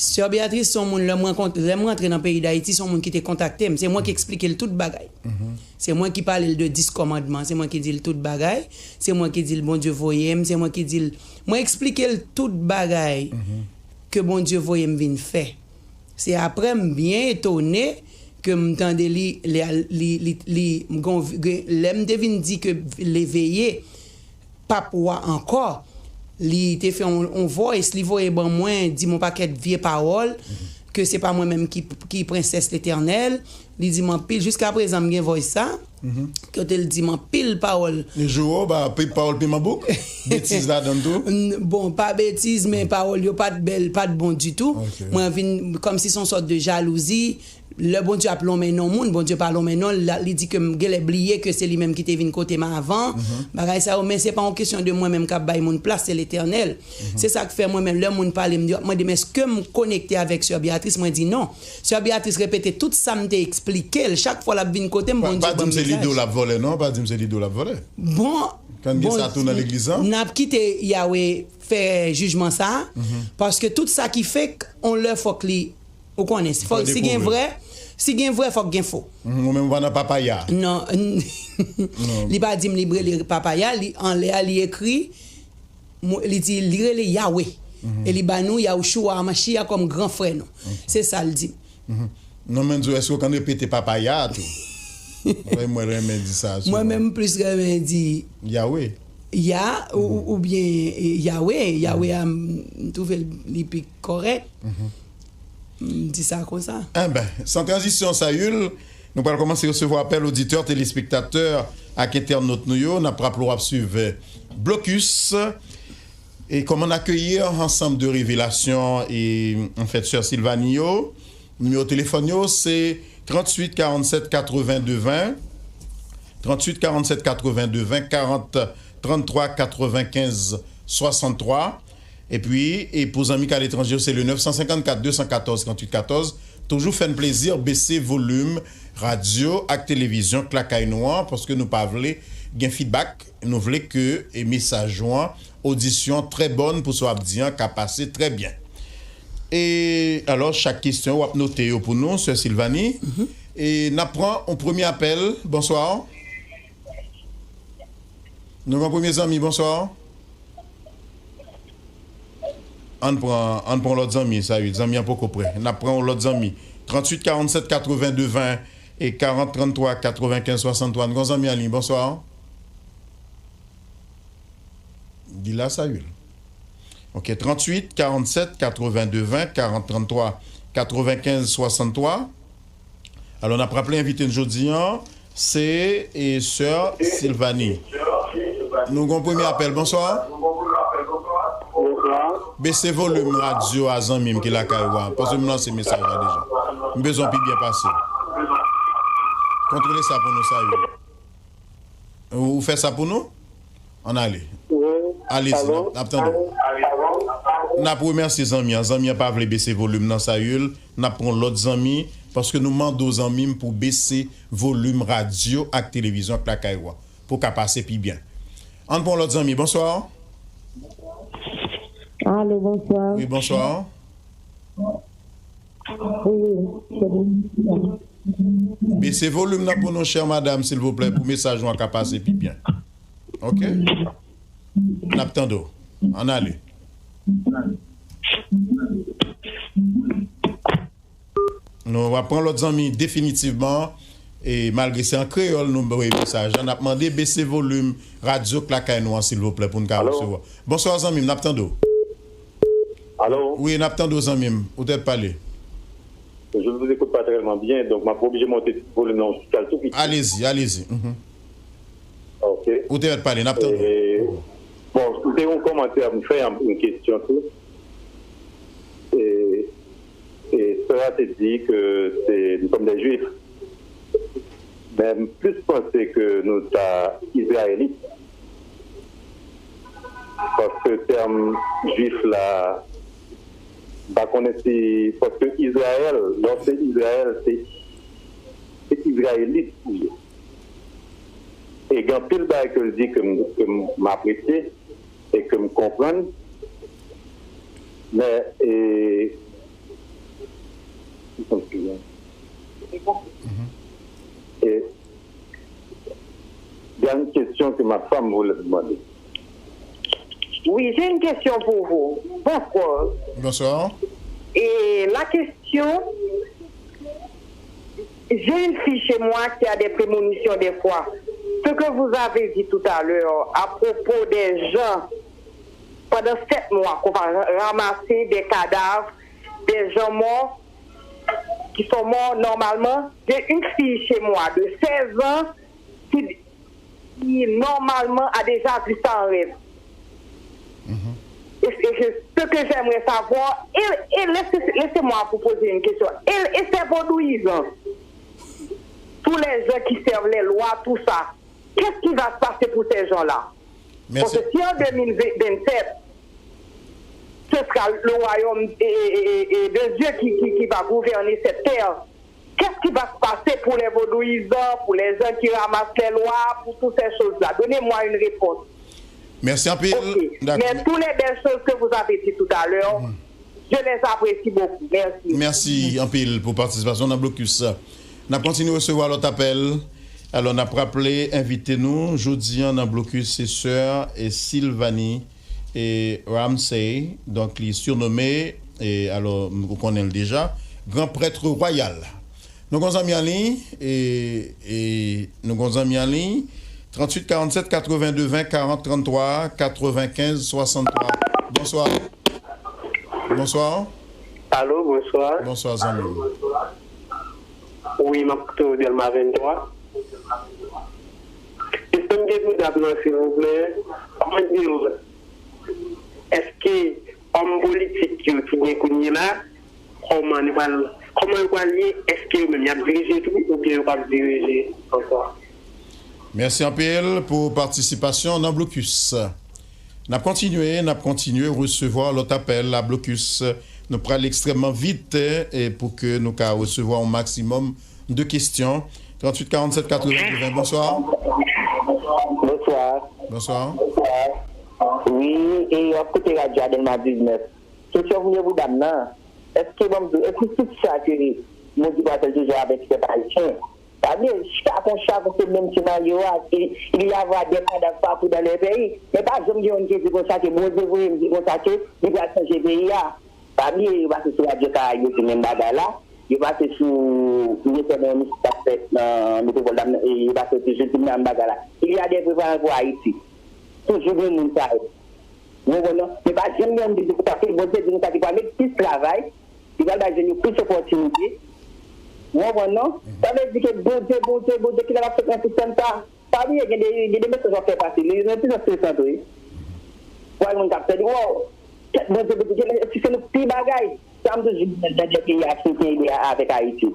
Sè Beatrice se yon moun, lè m rankont- lè m rantre nan peyi Dayiti, se yon moun ki te kontakte m. Se mwen ki eksplike l tout bagay. Se mwen ki pale l de dis kòmandman, se mwen ki di l tout bagay, se mwen ki di l Bondye voye m, se mwen ki di l, mwen eksplike l tout bagay ke Bondye voye m vin fè. Se apre m byen etone ke m tande li, li, li, li, li m gon- gen- lè m te vin di ke l eveye, p ap wa ankò. Li te fè on, on voice, li voye ban mwen, di m on pakèt vye pawòl, ke se pa mwen menm ki, ki prensès Letènèl. Li di m anpil, jiskaprezan m gen voice sa, kote l di m anpil pawòl. Li joure w, ba, pi- pawòl piman bouk? Betiz ladan l tou? N- Bon, pa betiz, men pawòl yo pa t bèl, pa t bon ditou. Mwen vin kòmsi se yon sòt de jalouzi. Lè Bondye ap lonmen non moun, Bondye pa lonmen non l, la- li di ke m genlè bliye ke se li menm ki te vin kote m avan. Bagay sa yo, men se pa yon kesyon de mwen menm k ap bay moun plas, se Letènèl. Se sa k fè mwen menm, lè moun pale m, yo ap mande m èske m konekte avèk Sè Beatrice, mwen di non. Sè Beatrice repete tout sa m te eksplike l, chak fwa l ap vin kote m, Bondye ban m mesaj. Pa di m se Lido l ap vòlè, non, pa di m se Lido l ap vòlè. Bon, kan gen sa tou nan legliz lan? N ap kite Yawe fè jijman sa, paske tout sa ki fake, on lè fòk li Ou konnen, si gen vre, si gen vre, fòk gen fo. Ou menm ou pa nan papaya. Non, li pa di m li rele papaya, li anlè a, li ekri, li di li rele Yawe. E li ba nou Yahushua Hamashiach kòm gran frè nou. Se sa l di. Non, men di w, èske w konn repete papaya a tou? Mwen renmen di sa souvan. Mwen menm m plis renmen di Yawe. Ya, oubyen Yawe. Yawe a, m twouve li pi kòrèk. M di sa konsa. Enben, san tranzisyon, Sayil, nou pral kòmanse resevwa apèl oditè, telespektatè ak entènot nou yo. N ap raple w ap swiv Blokis. Et comment accueillir ensemble de révélation et en fait sœur Sylvanie yo. Nimewo telefòn yo se tranntuit karannsèt katrevenndez ven, tranntuit karannsèt katrevenndez ven, karant tranntwa katrevenkenz swasanntwa. Epi, e pou zanmi k aletranje yo, se le nèf san senkannkat de san katòz tranntuit katòz. Toujou fè n plezi bese volim radyo ak televizyon k lakay nou an, paske nou pa vle gen fidbak. Nou vle ke, e, mesaj ou an, odisyon trè bòn pou sa w ap di an ka pase trè byen. E alò, chak kesyon, w ap note yo pou nou, sè Silvani. E n ap pran yon premye apèl. Bonswa. Nou gen yon premye zanmi, bonswa. Ann pran, ann pran lòt zanmi, Sayil. Zanmi an poko prè. N ap pran yon lòt zanmi. Tranntuit karannsèt katrevenndez ven e karant tranntwa katrevenkenz swasanntwa. Nou gen yon zanmi an liy. Bonswa. Li la, Sayil. Ok, tranntuit karannsèt katrevenndez ven, karant tranntwa katrevenkenz swasanntwa. Alò, n ap raple envite n jodi an, se, e, sè Silvani. Nou gen yon premye apèl. Bonswa. Bonswa. Bese volim radyo a zanmi m ki lakay ou a, paske m lanse mesaj la deja. M bezwen pi byen pase. Kontwole sa pou nou, Sayil. Ou, ou fè sa pou nou? Ann ale. Wi. Alezi, alo? N ap, n ap tande w. N ap remèsye zanmi an. Zanmi an pa vle bese volim nan, Sayil. N ap pran lòt zanmi, paske nou mande w, zanmi m, pou bese volim radyo ak televizyon ak lakay ou a, pou w ka pase pi byen. Ann pran lòt zanmi. Bonswa. Alo, bonswa. Wi, bonswa. Wi, wi, se bon. Bese volim nan pou nou, chè madam, silvouplè, pou mesaj ou an ka pase pi byen. Ok? N ap tande w. Ann ale. Nou va pran lòt zanmi definitivman. E malgre se an kreyòl nou voye mesaj la, n ap mande bese volim radyo k lakay nou an, silvouplè, pou n ka resevwa. Bonswa, zanmi m, n ap tande w. Alo? Wi, n ap tande w, zanmi m. Ou te pale. Je vous écoute pas tellement bien, donc m ap oblije monte volim nan yon ti kal tou piti. Alezi, alezi. Mhm. Ok. Ou te mèt pale, n ap tande w. E, bon, m te yon kòmantè, m fè yon, yon kesyon tou. E, e sè a te di ke se, nous sommes des juifs. Men m plis panse ke nou ta Izrayelit. Paske tèm jwif la, m pa konnen si, paske Izrayèl, lè w se Izrayèl, se, se Izrayelit ou ye. E gen anpil bagay ke l di ke m, ke m, m apresye e ke m konprann. Men, e, e, Il y a une question que ma femme voulait demander. Oui, j'ai une question pour vous. Bonsoir. Bonsoir. Et la question, j'ai une fille chez moi qui a des prémonitions des fois. Ce que vous avez dit tout à l'heure à propos des gens, pendant sept mois, qu'on va ra-, ramasser des cadavres, des gens morts, qui sont morts normalement. J'ai une fille chez moi de seize ans qui, qui normalement a déjà vu ça en rêve. Et, et je, ce que j'aimerais savoir, et, et laissez, laissez-moi vous poser une question. Et, et ces vaudouisants, tous les gens qui servent les lois, tout ça, qu'est-ce qui va se passer pour ces gens-là? Parce que si en deux mille vingt-sept, ce sera le royaume, et, et, et, et de Dieu qui, qui, qui va gouverner cette terre, qu'est-ce qui va se passer pour les vodouyizan, pour les gens qui ramassent les lois, pour toutes ces choses-là? Donnez-moi une réponse. Merci anpil. Ok. D'accord. Mais toutes les belles choses que vous avez dit tout à l'heure, je les apprécie beaucoup. Merci. Mèsi anpil pou patisipasyon nan blokis. N ap kontinye resevwa lòt apèl. Alò, n ap raple envite nou jodi a nan blokis, se sè, e, Sylvanie, e, Ramsey. Donk, li sirnome, e, alò, ou konnen l deja, Gran Prèt Wayal. Nou gon zanmi an liy, e, e, nou gon zanmi an liy, tranntuit karannsèt katrevenndez ven karant tranntwa katrevenkenz swasanntwa. Bonswa. Bonswa. Alo, bonswa. Bonswa, zanmi m. Wi, m ap koute w Dèlma venntwa. Kesyon m gen pou dam nan, silvouplè, kòman di w, èske òm politik yo ki gen kounye la, kòman nou pral, kòman yo pral ye, èske yo menm y ap dirije tou, oubyen yo p ap dirije ankò? Mèsi anpil pou patisipasyon nan Blokis. N ap kontinye, n ap kontinye resevwa lòt apèl la Blokis. Nou pral ekstrèmman vit, e pou ke nou ka resevwa yon maksimòm de kesyon. Tranntuit karannsèt katrevenven, bonswa. Bonswa. Bonswa. Wi, e w ap koute radyo a Dèlma diznèf. Kesyon pou mwen pou dam nan. Èske, ban m di w, èske tout sa ke Bondye pral fè jodi a avèk pèp ayisyen? Pa bliye, chak yon chak se menm ti mayo a, il, il y aura des cadavres partout dans les pays. Men pa janm gen youn ki di konsa ke Bondye voye m di konsa ke li pral chanje peyi a. Pa bliye, yo pase sou Radyo Karayib, yo di menm bagay la. Yo pase sou, yo fè nan emisyon k ap fèt nan Metropole la, e yo pase toujou di menm bagay la. Il y a des préparants pour Haïti. Toujou gen moun sa yo. Ou konprann non? Men pa janm gen yon moun ki di konsa ke Bondye di konsa ke li pral met plis travay, li pral bay jèn yo plis opòtinite. Ou konprann non? Sa vle di ke Bondye, Bondye, Bondye, kilè l ap fèt nan tout sèn sa? Pa bliye, gen de, gen de mesaj w ap fè pase, li, li pi estresan tou, wi. Pou al moun k ap fè di, waw, kèt Bondye, Bondye, gen, si se nou pi bagay, sa m toujou di nan de peyi afriken, e avèk Ayiti.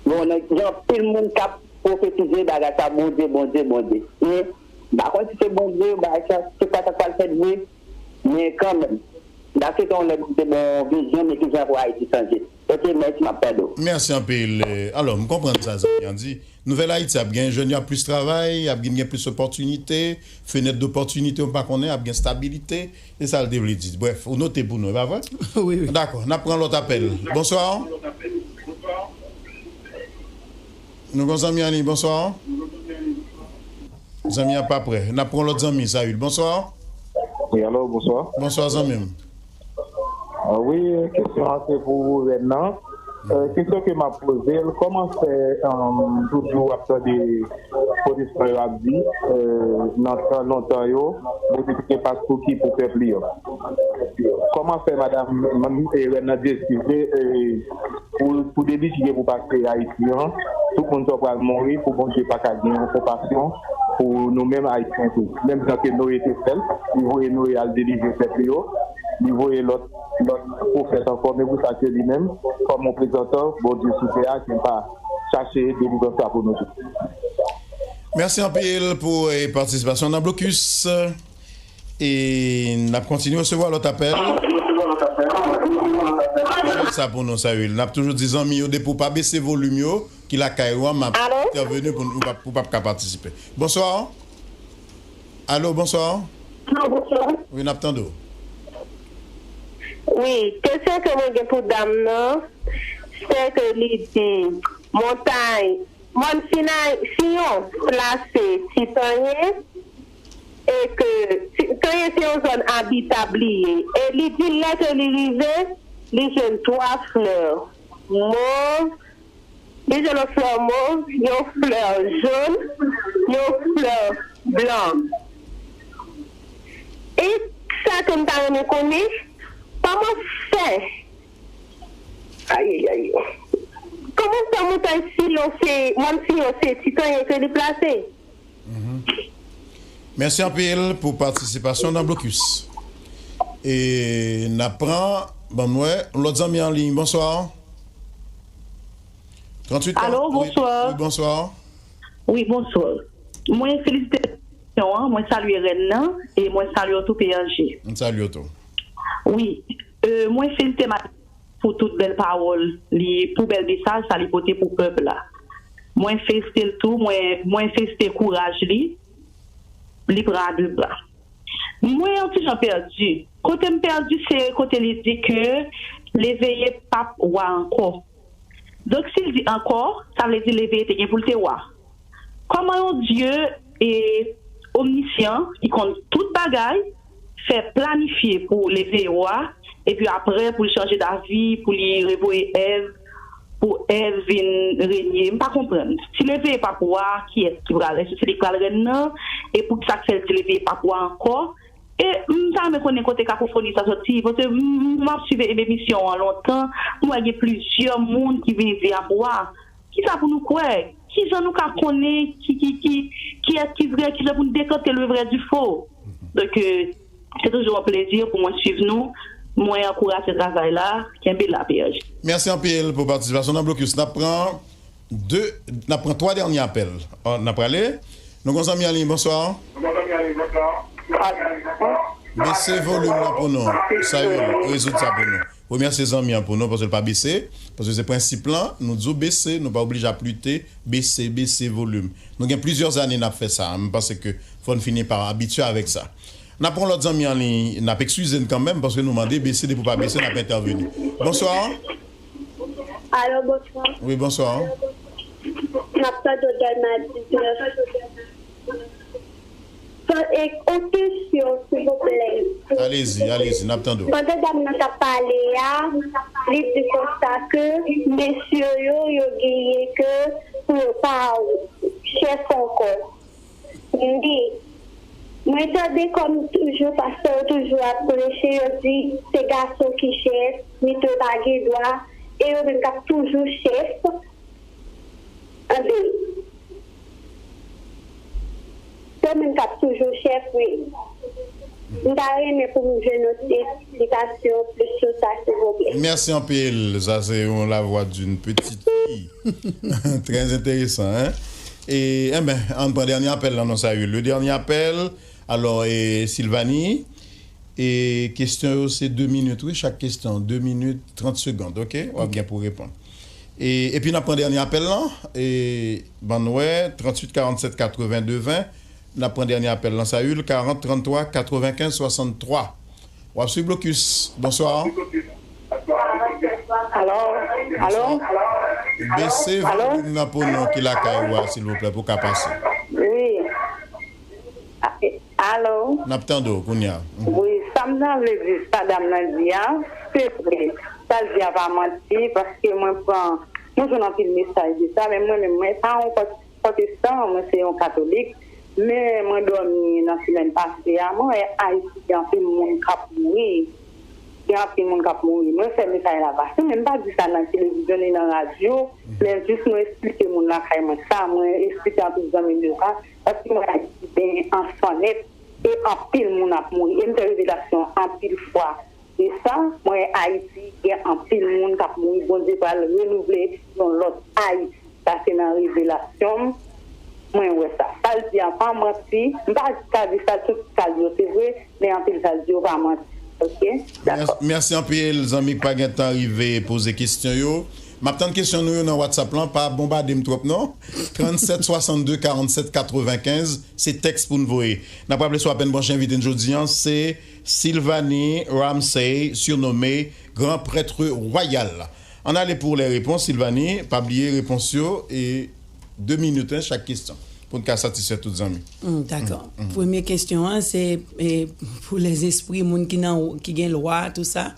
Bon, nan, gen anpil moun k ap pwofetize bagay sa, Bondye, Bondye, Bondye. Men, m pa konn si se Bondye, bagay sa, se pa sa k pral fèt vre, men kanmenm. Dakò, se yon lè Bondye ba w vizyon, men kijan pou Ayiti chanje. Ok, mèsi, m ap tande w. Mèsi anpil. Alò, m konprann sa zanmi an di. Nouvèl Ayiti ap gen jèn yo ap plis travay, ap gen, gen plis opòtinite, fenèt dopòtinite, ou pa konnen, ap gen stabilite. Se sa l te vle di. Brèf, ou note pou nou, e pa vre? Wi, wi. Dakò, n ap pran lòt apèl. Bonswa. Nou gon zanmi an liy, bonswa. Zanmi an pa prè. N ap pran lòt zanmi, Sayil. Bonswa. Wi, alo, bonswa. Bonswa, zanmi m. Ah, wi, kesyon an se pou rèn nan. Eh, kesyon ke m ap poze l, kòman fè, um, toujou w ap tande pwotestan yo ap di, eh, nan tan lontan yo, Bondye te gen paspouki pou pèp li yo? Kòman fè madanm, eh, rèn nan deside, eh, pou, pou deli ki gen pou pase Ayiti an, tout moun sa pral mouri, pou Bondye pa ka gen yon konpasyon pou nou menm Ayisyen tou? Menm jan ke Noye te fè l, li voye Noye al delivre pèp li yo, li voye lòt, lòt pwofèt ankò, men pou sa ke li menm, kòm reprezantan Bondye sou tè a, ki pa chache delivrans la pou nou tou. Mèsi anpil pou, eh, patisipasyon nan Blokis. E n ap kontinye resevwa lòt apèl. Sa pou nou, Sayil. N ap toujou di zanmi yo, depi w pa bese volim yo, ki lakay ou an, m ap entèveni pou ou p ap, ou p ap ka patisipe. Bonswa. Alo, bonswa. Wi, n ap tande w. Wi, kesyon ke mwen gen pou dam nan, se ke li di, montay, Mòn Sinay, Siyon, plase Titanyen, e ke Titanyen se yon zòn abitab li ye. E li di lè ke li rive, li jwenn twa flè mov, li jwenn yon flè mov, yon flè jòn, yon flè blan. E sa ke m ta renmen konnen, kòman fè? Ayayay. Kòman fè montay Siyon se, mòn Siyon se Titanyen ke li plase? Mèsi anpil pou patisipasyon nan Blokis. E n ap pran, ban m wè, lòt zanmi an liy. Bonswa. Tranntuit. Alo, bonswa. Wi, bonswa. Wi, bonswa. Mwen felisite emisyon an, mwen salye rèn nan, e mwen salye w tou P N G. M salye w tou. Wi, e, mwen felisite madanm pou tout bèl pawòl li, pou bèl mesaj sa li pote pou pèp la. Mwen felisite l tou, mwen, mwen felisite kouraj li, li pran a de bra. Mwen yon ti jan pèdi. Kote m pèdi, se kote li di ke Leveye p ap wa ankò. Donk, si l di ankò, sa vle di Leveye te gen pou l te wa. Kòman yon Dye e omnisyan ki konn tout bagay fè planifye pou Leveye wa, epi apre pou l chanje davi, pou li revoye Èv, pou Èv vin renye? M pa konprann. Si Leveye p ap wa, kiyès ki pral? Èske se li k pral rèn nan? E poukisa k fè l di Leveye p ap wa ankò? E m ta renmen konnen kote kakofoni sa soti, paske m, m ap swiv emisyon an lontan, m wè gen plizyè moun ki vini di, "A, wa, kisa pou nou kwè? Kijan nou ka konnen ki, ki, ki, kiyès ki vrè, kijan pou nou dekante le vrai du faux?" Donk, euh, se toujou yon plezi pou mwen swiv nou. Mwen ankouraje travay la. Kenbe la, P R G. Mèsi anpil pou patisipasyon nan Blokis. N ap pran de, n ap pran twa dènye apèl. Ò, n ap prale. Nou gon zanmi an liy, bonswa. Bese volim nan pou nou. Sayil, rezoud sa pou nou. Remèsye zanmi an pou nou, paske l pa bese. Paske se prensip lan, nou di w bese, nou pa oblije ap lite, bese, bese volim. Nou gen plizyè ane n ap fè sa, m panse ke fò n fini pa abitye avèk sa. N ap pran lòt zanmi an liy, n ap eskize n kanmenm, paske nou mande bese, depi w pa bese, n ap entèveni. Bonswa. Alo, bonswa. Wi, bonswa. M ap tande w Dèlma diznèf. Sa, e, yon kesyon, silvouplè. Alezi, alezi, n ap tande w. Pandan dam nan t ap pale a, li di konsa ke mesye yo, yo genyen ke pou yo pa chèf ankò. Wi. Mwen tande kòm toujou, pastè yo toujou ap preche, yo di se gason ki chèf, mesye pa gen dwa, e yo menm k ap toujou chèf. Anben, se yo menm k ap toujou chèf, wi. M ta renmen pou m jwenn yon ti esplikasyon plis sou sa, silvouplè. Mèsi anpil. Sa se yon lavwa d'une petite fille. Très intéressant, hein? E, enben, ann pran dènye apèl la, non, Sayil. Le dènye apèl, alò, e, Silvani, e, kesyon yo se de minit, wi, chak kesyon, de minit, trant segonn, oke? W ap gen pou reponn. E, epi n ap pran dènye apèl lan, e, ban n wè, tranntuit karannsèt katrevenn de ven, n ap pran dènye apèl lan, Sayil, karant, tranntwa, katrevenkenz, swasanntwa. W ap swiv Blokis. Bonswa. Alo, alo. Bese volim nan pou nou ki lakay ou a, silvouplè, pou w ka pase. Wi. A, e, alo. N ap tande w kounye a. Mhm. Wi, sa m ta vle di, sa dam nan di a, se vre. Sa l di a pa manti, paske mwen pran, mwen jwenn anpil mesaj de sa, men mwen menm, mwen pa yon pwotestan, mwen se yon katolik, men mwen dòmi nan semèn pase a, mwen wè Ayiti gen anpil moun k ap mouri. Gen anpil moun k ap mouri. Mwen fè mesaj la pase, men m pa di sa nan televizyon ni nan radyo, men jis mwen esplike moun lakay mwen sa, mwen esplike anpil zanmi m yo sa, paske mwen Ayiti benyen an san nèt, e anpil moun ap mouri. E m fè revelasyon anpil fwa de sa, mwen Ayiti gen anpil moun k ap mouri, Bondye pral renouvle yon lòt Ayiti. Sa se nan revelasyon m, mwen wè sa. Sa l di a pa manti, m pa ka di sa tout sa l di yo se vre, men anpil sa l di yo pa manti. Oke? Dakò. Mèsi, mèsi anpil, zanmi k pa gen tan rive poze kesyon yo. M ap tann kesyon nou yo nan WhatsApp lan, pa bonbade m twòp non. Trannsèt swasannde karannsèt katrevenkenz, se tèks pou n voye. N ap raple sou apèn branche envite n jodi an, se Sylvanie Ramsey, sirnome Gran Prêtre Royal. Ann ale pou lè repons, Sylvanie, pa bliye repons yo, e de minit, en, chak kesyon, pou n ka satisfè tout zanmi. Mm, dakò. Mm, mm. Premye kesyon an, se, e, pou lèzespri, moun ki nan, ki gen lwa, tou sa.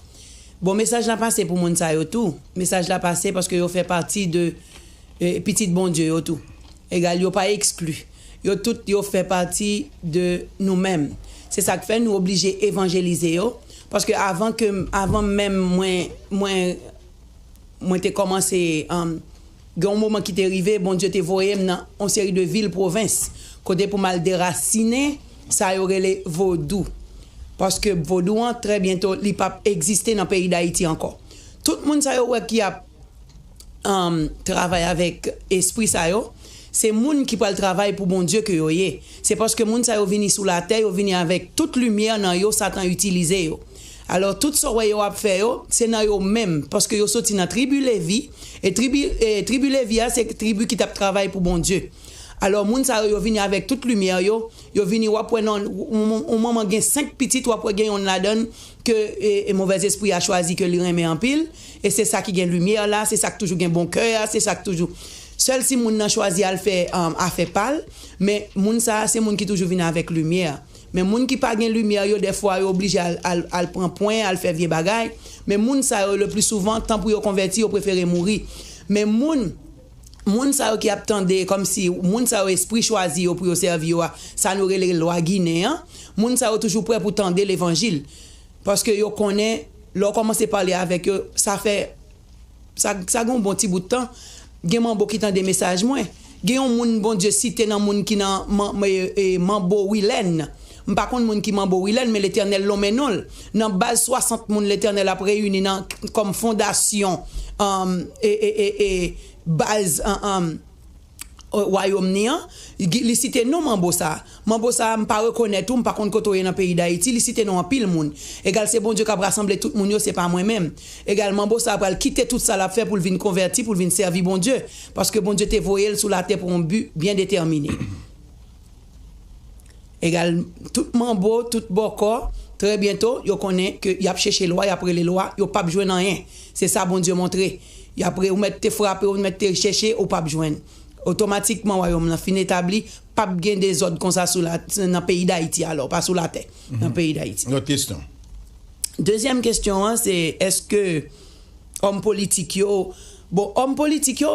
Bon, mesaj la pase pou moun sa yo tou. Mesaj la pase paske yo fè pati de, e, pitit Bondye yo tou. Egal, yo pa ekskli. Yo tout, yo fè pati de nou menm. Se sa k fè nou oblije evanjelize yo. Paske avan ke, avan menm mwen, mwen mwen te kòmanse, um, gen yon moman ki te rive, Bondye te voye m nan yon seri de vil pwovens, kote pou m al derasinen sa yo rele vodou. Paske vodou an, trè byento, li p ap egziste nan peyi Dayiti ankò. Tout moun sa yo wè ki ap, um, travay avèk espri sa yo, se moun ki pral travay pou Bondye ke yo ye. Se paske moun sa yo vini sou latè, yo vini avèk tout limyè nan yo, Satan itilize yo. Alò, tout sa w wè yo ap fè yo, se nan yo menm, paske yo soti nan tribi Levi, e tribi, e tribi Levi a, se tribi ki t ap travay pou Bondye. Alò, moun sa yo, yo vini avèk tout limyè yo, yo vini, w ap wè nan, yon, yon manman gen senk pitit, w ap wè gen yonn ladan l ke, e, e movèzespri a chwazi ke li renmen anpil, e se sa ki gen limyè la, se sa k toujou gen bon kè a, se sa k toujou. Sèl si moun nan chwazi al fè, um, afè pa l, men moun sa a, se moun ki toujou vin avèk limyè. Men moun ki pa gen limyè yo, dèfwa yo oblije al, al, al pran pwen, al fè vye bagay. Men moun sa yo, le pli souvan, tan pou yo konvèti, yo prefere mouri. Men moun Moun sa yo ki ap tande, kòmsi moun sa yo espri chwazi yo pou yo sèvi yo a, sa nou rele lwa ginen an, moun sa yo toujou prè pou tande levanjil. Paske yo konnen, lè w kòmanse pale avèk yo, sa fè, sa, sa gen yon bon ti bout tan, gen manbo ki tande mesaj mwen. Gen yon moun Bondye site nan moun ki nan man, e, e, manbo Wilèn. M pa konn moun ki manbo Wilèn, men Letènèl lonmen non l. Nan baz swasant moun Letènèl ap reyini nan, kòm fondasyon, um, e, e, e, e, baz, um, um, wayòm ni an, li site non manbo sa. Manbo sa, m pa rekonèt ou, m pa konn kote w ye nan peyi Dayiti, li site non anpil moun. Egal, se Bondye k ap rasanble tout moun yo, se pa mwen menm. Egal, manbo sa pral kite tout sa l ap fè pou l vin konvèti, pou l vin sèvi Bondye. Paske Bondye te voye l sou latè pou yon bi byen detèmine. Egal, tout manbo, tout bòkò, trè byento, yo konnen ke y ap chèche lwa, y ap rele lwa, yo p ap jwenn anyen. Se sa Bondye montre. Y ap re-, ou mèt te frape, ou mèt te chèche, ou p ap jwenn. Otomatikman, wayòm nan fin etabli, p ap gen dezòd konsa sou la, nan peyi Dayiti alò, pa sou latè, nan peyi Dayiti. Lòt kesyon. Dezyèm kesyon an, se èske òm politik yo, bon, òm politik yo,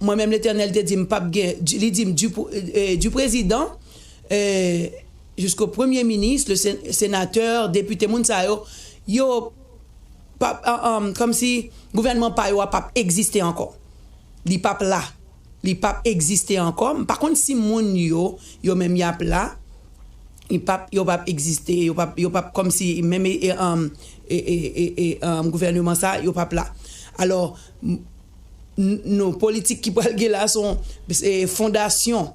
mwen menm Letènèl te di m p ap gen, li di m du, pou- eh, du président, eh, jusqu'au premier ministre, le sé- sénateur, député, moun sa yo, yo p ap, an- an- kòmsi gouvènman pa yo a p ap egziste ankò. Li p ap la. Li p ap egziste ankò. M pa konn si moun yo, yo menm y ap la. Li p ap, yo p ap egziste, yo p ap, yo p ap kòmsi menm e, e, um, e, e, e, e, um, gouvèneman sa, yo p ap la. Alò, n- n- nou, politik ki pral gen la, se yon, e, fondasyon,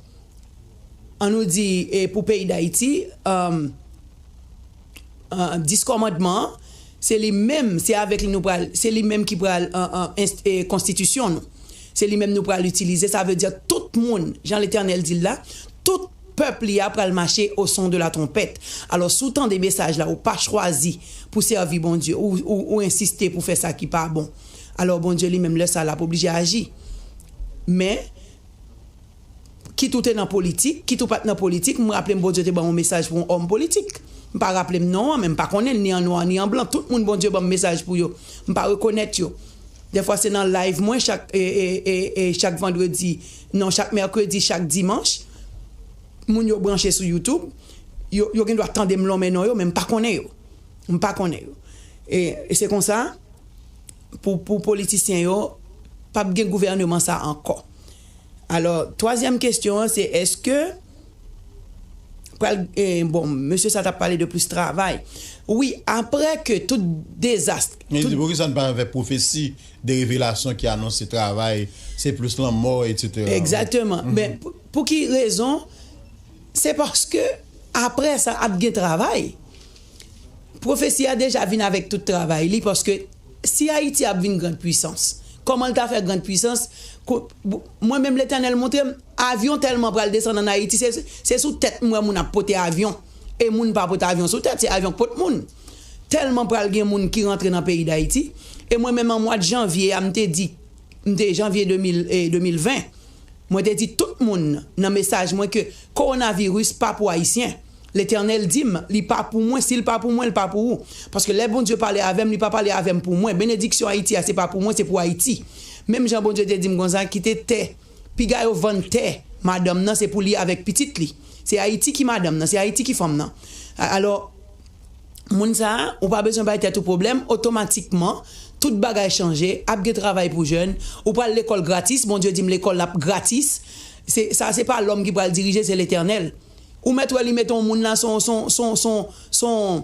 an nou di, e, pou peyi Dayiti, um, uh, dis kòmandman an, se li menm, se avèk li nou pral, se li menm ki pral, uh, uh, enst- e, konstitisyon nou. Se li menm nou pral itilize. Sa vle di tout moun, jan Letènèl di l la, tout pèp li a pral mache au son de la trompette. Alò, si w tande mesaj la, ou pa chwazi pou sèvi Bondye, ou, ou, ou ensiste pou fè sa ki pa bon, alò Bondye li menm lè sa l ap oblije aji. Men, kit ou te nan politik, kit ou pa t nan politik, m raple m Bondye te ban m yon mesaj pou yon òm politik. M pa raple m non an, men m pa konnen l ni an nwa, ni an blan. Tout moun Bondye ban m mesaj pou yo, m pa rekonèt yo. Dèfwa se nan live mwen chak, e, e, e, e, chak vandredi, non, chak mèkredi, chak dimanch, moun yo branche sou YouTube, yo, yo gen dwa tande m lonmen non yo, men m pa konnen yo. M pa konnen yo. E, e se konsa, pou, pou politisyen yo, p ap gen gouvèneman sa ankò. Alò, twazyèm kesyon an, se èske pral, eh, bon, mesye sa t ap pale de plis travay. Wi, apre ke tout dezas, Men li tout di, poukisa n pa avèk pwofesi de revelasyon ki anonse travay, se plis lanmò, etsetera. Egzakteman. Men pou, pou ki rezon? Se paske apre sa ap gen travay. Pwofesi a deja vin avèk tout travay li, paske si Ayiti ap vin grand pwisans, kòman l ta fè grand pwisans? Ko- Mwen menm, Letènèl montre m, avyon tèlman pral desann ann Ayiti, se, se sou tèt m wè moun ap pote avyon. E moun pa pote avyon sou tèt, se avyon k pot moun. Tèlman pral gen moun ki rantre nan peyi Dayiti. E mwen menm, an mwa de janvye a, m te di, m te janvye de mil, e, de mil ven, mwen te di tout moun nan mesaj mwen ke kowonaviris pa pou Ayisyen. Letènèl di m, li pa pou mwen, si l pa pou mwen, l pa pou ou. Paske lè Bondye pale avè m, li pa pale avè m pou mwen. Benediksyon Ayiti a, se pa pou mwen, se pou Ayiti. Menm jan Bondye te di m konsa, kite tè, piga yo vann tè madanm nan, se pou li avèk pitit li. Se Ayiti ki madanm nan, se Ayiti ki fanm nan. A- Alò, moun sa a, ou pa bezwen bay tèt ou pwoblèm, otomatikman, tout bagay chanje, ap gen travay pou jèn, ou pral lekòl gratis, Bondye di m lekòl la ap gratis. Se, sa se pa lòm ki pral dirije, se Letènèl. Ou mèt wè li mete yon moun la, se yon, se yon, se yon, se yon,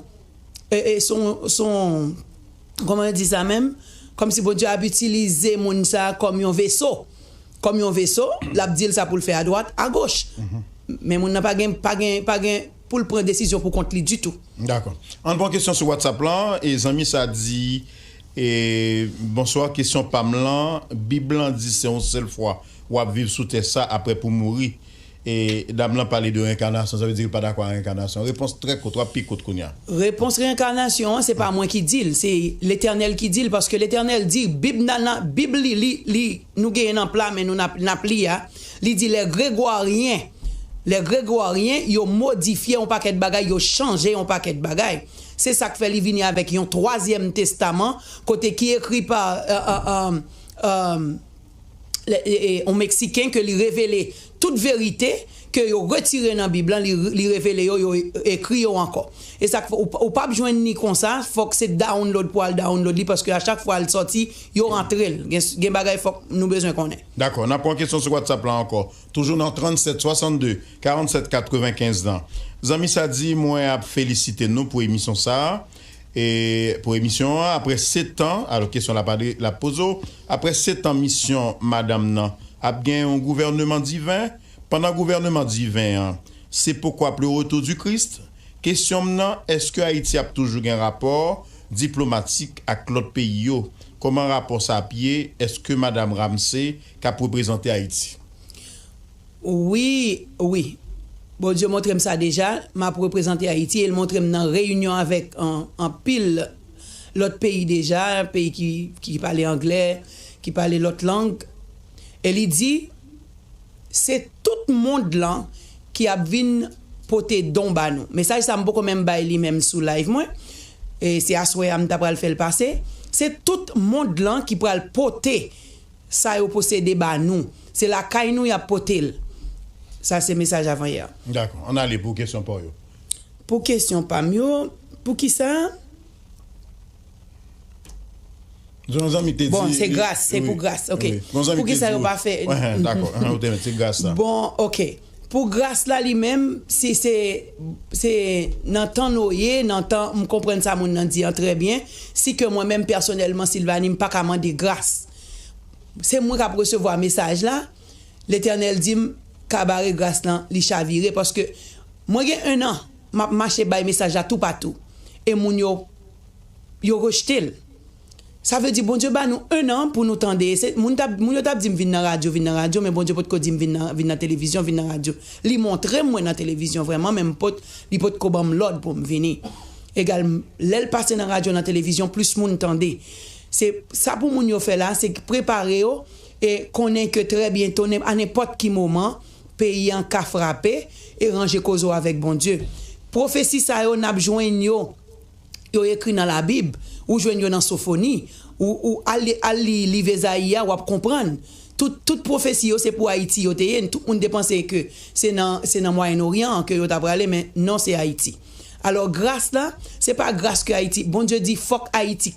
e, e, se yon, se yon, kòman yo di sa menm? Kòmsi Bondye ap itilize moun sa a kòm yon veso. Kòm yon veso, l ap di l sa pou l fè adwat, agoch. Men moun nan pa gen, pa gen, pa gen pou l pran desizyon pou kont li ditou. Dakò. Ann pran kesyon sou WhatsApp lan. E zanmi sa di, e, bonswa, kesyon pa m lan, Bib lan di se yon sèl fwa w ap viv sou tè sa, apre pou mouri. E dam lan pale de reyenkanasyon, sa vle di li pa dakò a reyenkanasyon. Repons trè kout, w ap pi kout kounye a. Repons reyenkanasyon an, se pa mwen ki di l, se Letènèl ki di l, paske Letènèl di, Bib nan, nan, Bib li, li, li, nou genyen nan pla men nou n ap, n ap li a, li di, les Grégoriens, les Grégoriens, yo modifye yon pakèt bagay, yo chanje yon pakèt bagay. Se sa k fè li vini avèk yon twazyèm testaman, kote ki ekri pa, euh, euh, euh, euh, lè- e- e- yon Meksiken ke li revele tout verite ke yo retire nan Bib lan, li, li revele yo, yo ekri yo ankò. E sa k fè, ou, ou p ap jwenn ni konsa, fòk se download pou al download li, paske a chak fwa l sòti, yo rantre l. Gen, gen bagay fòk nou bezwen konnen. Dakò, n ap pran kesyon sou WhatsApp la ankò. Toujou nan tranntsèt swasannde karannsèt katrevenkenz lan. Zanmi sa di, mwen ap felisite nou pou emisyon sa a. E pou emisyon an, apre sèt an, alò kesyon la pa de, la poze w, apre sèt an misyon madanm nan, ap gen yon gouvèneman diven? Pandan gouvèneman diven an, se pokwa le retour du Christ? Kesyon m nan, èske Ayiti ap toujou gen rapò diplomatik ak lòt peyi yo? Kòman rapò sa ap ye? Èske madanm Ramsey k ap reprezante Ayiti? Wi, wi. Bondye montre m sa deja, m ap reprezante Ayiti, e l montre m nan reyinyon avèk an- anpil lòt peyi deja, peyi ki, ki pale anglè, ki pale lòt lang. E li di, se tout mond lan ki ap vin pote don ba nou. Mesaj sa m poko menm bay li menm sou live mwen. E se aswè a m ta pral fè l pase. Se tout mond lan ki pral pote sa yo posede ba nou. Se lakay nou y ap pote l. Sa se mesaj avanyè. Dakò, ann ale pou kesyon pa w yo. Pou kesyon pa m yo, poukisa? Yon zanmi te di. Bon, se gras, se pou gras. Ok. Poukisa yo pa fè? Dakò, ou te mèt, se gras la. Bon, ok. Pou gras la li menm, si se, se nan tan Noye, nan tan, m konprann sa moun nan di an trè byen, si ke mwen menm pèsonèlman, Silvani, m pa ka mande gras. Se mwen k ap resevwa mesaj la, Letènèl di m, kabare gras lan, li chavire, paske mwen gen ennan, m ap mache bay mesaj la toupatou. E moun yo, yo rejte l. Sa vle di Bondye ba nou ennan pou nou tande. Se, moun, t ap- moun yo t ap di m vin nan radyo, vin nan radyo, men Bondye potko di m vin nan, vin nan televizyon, vin nan radyo. Li montre m mwen nan televizyon vrèman, men m pot, li potko ban m lòd pou m vini. Egal, lè l pase nan radyo, nan televizyon, plis moun tande. Se sa pou moun yo fè la, se prepare yo e konnen ke trè byento, nen- a nenpòt ki moman, peyi an ka frape e ranje koze w avèk Bondye. Pwofesi sa yo, n ap jwenn yo. Yo ekri nan Labib, ou jwenn yo nan Sofoni, ou, ou al, al li liv Ezayi a, w ap konprann. Tout, tout pwofesi yo, se pou Ayiti yo te ye. Tout moun te panse ke se nan, se nan Mwayen Oryan an ke yo ta prale, men non, se Ayiti. Alò, gras la, se pa gras ke Ayiti. Bondye di fòk Ayiti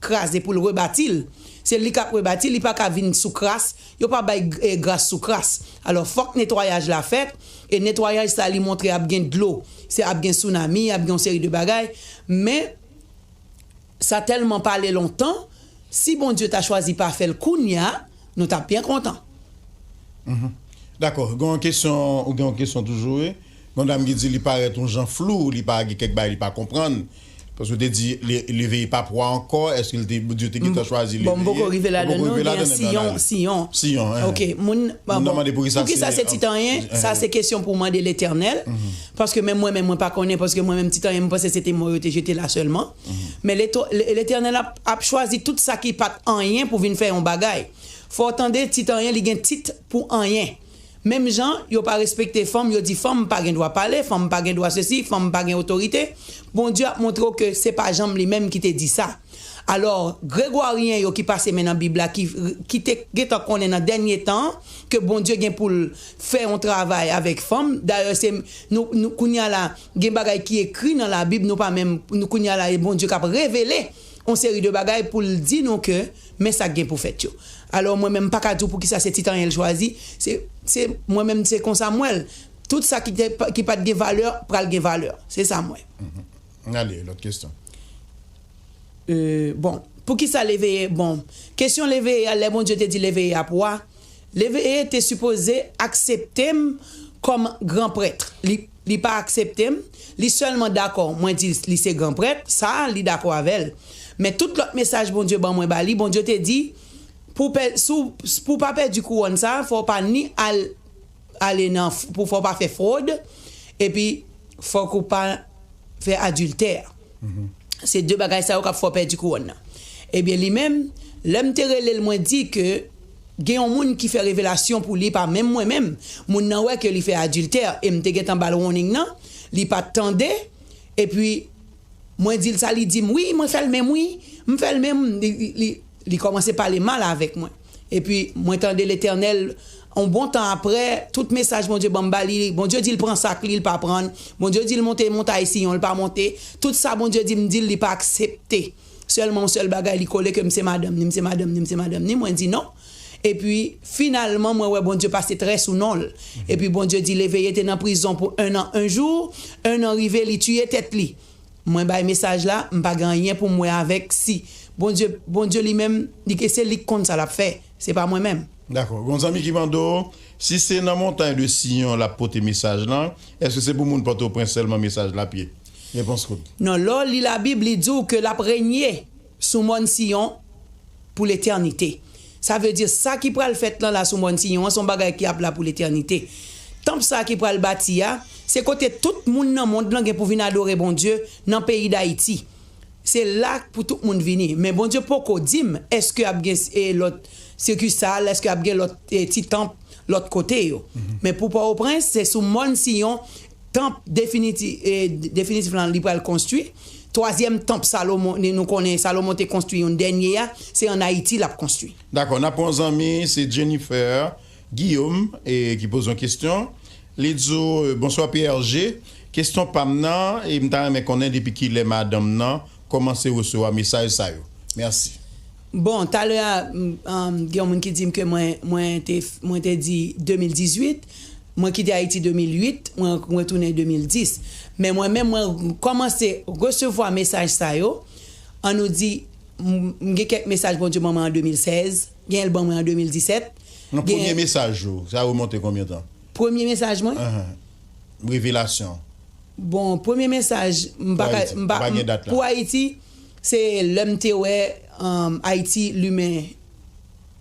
kraze pou l rebati l. Se li k ap rebati l, li pa ka vin sou kras. Yo pa bay, eh, gras sou kras. Alò, fòk netwayaj la fèt. E netwayaj sa, li montre ap gen dlo. Se ap gen sounami, ap gen yon seri de bagay. Men, sa tèlman pale lontan, si Bondye ta chwazi pa fè l kounye a, nou t ap byen kontan. Mhm. Dakò. Gen yon kesyon, ou gen yon kesyon toujou, wi. Gon dam ki di li parèt yon jan flou, li pa gen kèk bagay li pa konprann. Paske w te di, le- leve e pa pwa ankò, èske l te, Bondye te gentan chwazi leve? Bon, m poko rive ladan non, gen Siyon, Siyon. Siyon, hein. Ok, moun, bon, mande pou ki sa se tit anyen, sa se kesyon pou mande Letènèl, paske menm mwen menm mwen pa konnen, paske mwen menm tit anyen, mwen panse se te mò yo te jete la sèlman. Men Leto- Le- Letènèl ap, ap chwazi tout sa ki pa t anyen pou vin fè yon bagay. Fò w tande, tit anyen, li gen tit pou anyen. Menm jan yo pa respekte fanm, yo di fanm pa gen dwa pale, fanm pa gen dwa sesi, fanm pa gen otorite. Bondye ap montre w ke se pa janm li menm ki te di sa. Alò, Gregwaryen yo ki pase men nan Bib la, ki, ki te gentan konnen nan dènye tan an ke Bondye gen pou l fè yon travay avèk fanm. Dayè, se nou, nou kounye a la, gen bagay ki ekri nan Labib, nou pa menm, nou kounye a la, e Bondye k ap revele yon seri de bagay pou l di nou ke men sa k gen pou fèt yo. Alò, mwen menm, m pa ka di w poukisa se tit anyen l chwazi. Se, se, mwen menm, se konsa m wè l. Tout sa ki te, ki pa t gen valè, pral gen valè. Se sa m wè. N ale, lòt kesyon. Euh, bon, poukisa leveye? Bon, kesyon leveye a, lè Bondye te di leveye ap wa, leveye te sipoze aksepte m kòm gran prèt. Li, li pa aksepte m, li sèlman dakò mwen di li se gran prèt, sa a, li dakò avè l. Men tout lòt mesaj Bondye ban mwen ba li, Bondye te di, pou pè- si w- pou w pa pèdi kouwòn sa a, fò w pa ni al, ale nan, f- pou fò w pa fè fwod, epi fòk ou pa fè adiltè. Se de bagay sa yo k ap fè w pèdi kouwòn nan. Ebyen, li menm, lè m te rele l, mwen di ke gen yon moun ki fè revelasyon pou li, pa menm mwen menm. Moun nan wè ke li fè adiltè, e m te gentan ba l warning nan, li pa t tande, epi mwen di l sa, li di m, "Wi, mwen fè l menm, wi, m fè l menm." Li, li, li, li kòmanse pale mal avèk mwen. Epi, mwen tande Letènèl, yon bon tan apre, tout mesaj Bondye ban m ba li, Bondye di l pran sak li, l pa pran. Bondye di l monte montay Siyon, l pa monte. Tout sa Bondye di m di l, li pa aksepte. Sèlman yon sèl bagay, li kole ke m se madanm ni, m se madanm ni, m se madanm ni. Mwen di non. Epi, finalman, mwen wè Bondye pase trè sou non l. Epi, Bondye di l eveye te nan prizon pou en an, en jou, en an rive, li tiye tèt li. Mwen bay mesaj la, m pa gen anyen pou m wè avèk si. Bondye, Bondye li menm, li ke se li k konn sa l ap fè. Se pa mwen menm. Dakò. Gon zanmi ki mande w, si se nan montay de Siyon l ap pote mesaj lan, èske se pou moun Pòtoprens sèlman mesaj la ap ye? Repons kout. Non, lè w li Labib, li di w ke l ap renye sou mòn Siyon pou letènite. Sa vle di, sa ki pral fèt lan la sou mòn Siyon an, se yon bagay ki ap la pou letènite. Tanp sa ki pral bati a, se kote tout moun nan mond lan gen pou vin adore Bondye nan peyi Dayiti. Se la pou tout moun vini. Men Bondye poko di m, èske ap gen, e, lòt sikisal, èske ap gen lòt, e, ti tanp lòt kote yo. Men pou Pòtoprens, se sou mòn Siyon, tanp definiti-, e, definitif lan, li pral konstwi. Twazyèm tanp Salomon, nou konnen Salomon te konstwi yon dènye a, se ann Ayiti l ap konstwi. Dakò, n ap pran yon zanmi, se Jennifer Guillaume, e, ki poze yon kesyon. Li di w, e, "Bonswa P R G. Kesyon pa m nan, e m ta renmen konnen depi kilè madanm nan kòmanse resevwa mesaj sa yo. Mèsi." Bon, talè a, m, um, gen yon moun ki di m ke mwen, mwen te, mwen te di de mil dizuit, mwen kite Ayiti de mil uit, mwen, mwen retounen de mil dis. Men mwen menm, mwen kòmanse resevwa mesaj sa yo. Ann nou di, m, m gen kèk mesaj Bondye ban mwen an de mil sèz, gen l ban mwen an de mil disèt. Nan premye mesaj ou, sa remonte konbyen tan? Premye mesaj mwen? Ahan. Revelasyon. Bon, premye mesaj, m pa ka, m pa, pou Ayiti, se lè m te wè, um, Ayiti limen,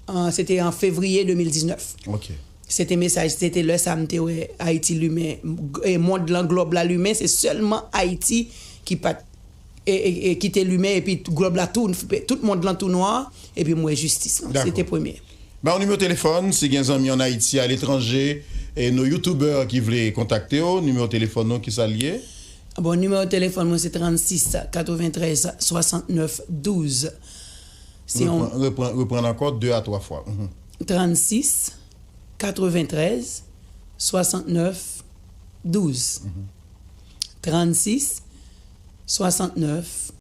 uh, se te an fevriye de mil diznèf. Ok. Se te mesaj, se te lè sa m te wè Ayiti limen, e, mond lan, glòb la limen, se sèlman Ayiti ki pa t, e, e, e, ki te limen, epi glòb la tou, tout mond lan tou nwa, epi m wè jistis lan. Se te premye. Ba yon nimewo telefòn, si gen zanmi ann Ayiti, aletranje, e nou youtubè ki vle kontakte w, nimewo telefòn nou, kisa l ye? Bon, nimewo telefòn mwen se trannsis katreventrèz swasantnèf douz. Se yon reprann, reprann, reprann ankò de a twa fwa. Mhm. Trannsis katreventrèz swasantnèf douz. Mhm. Trannsis swasantnèf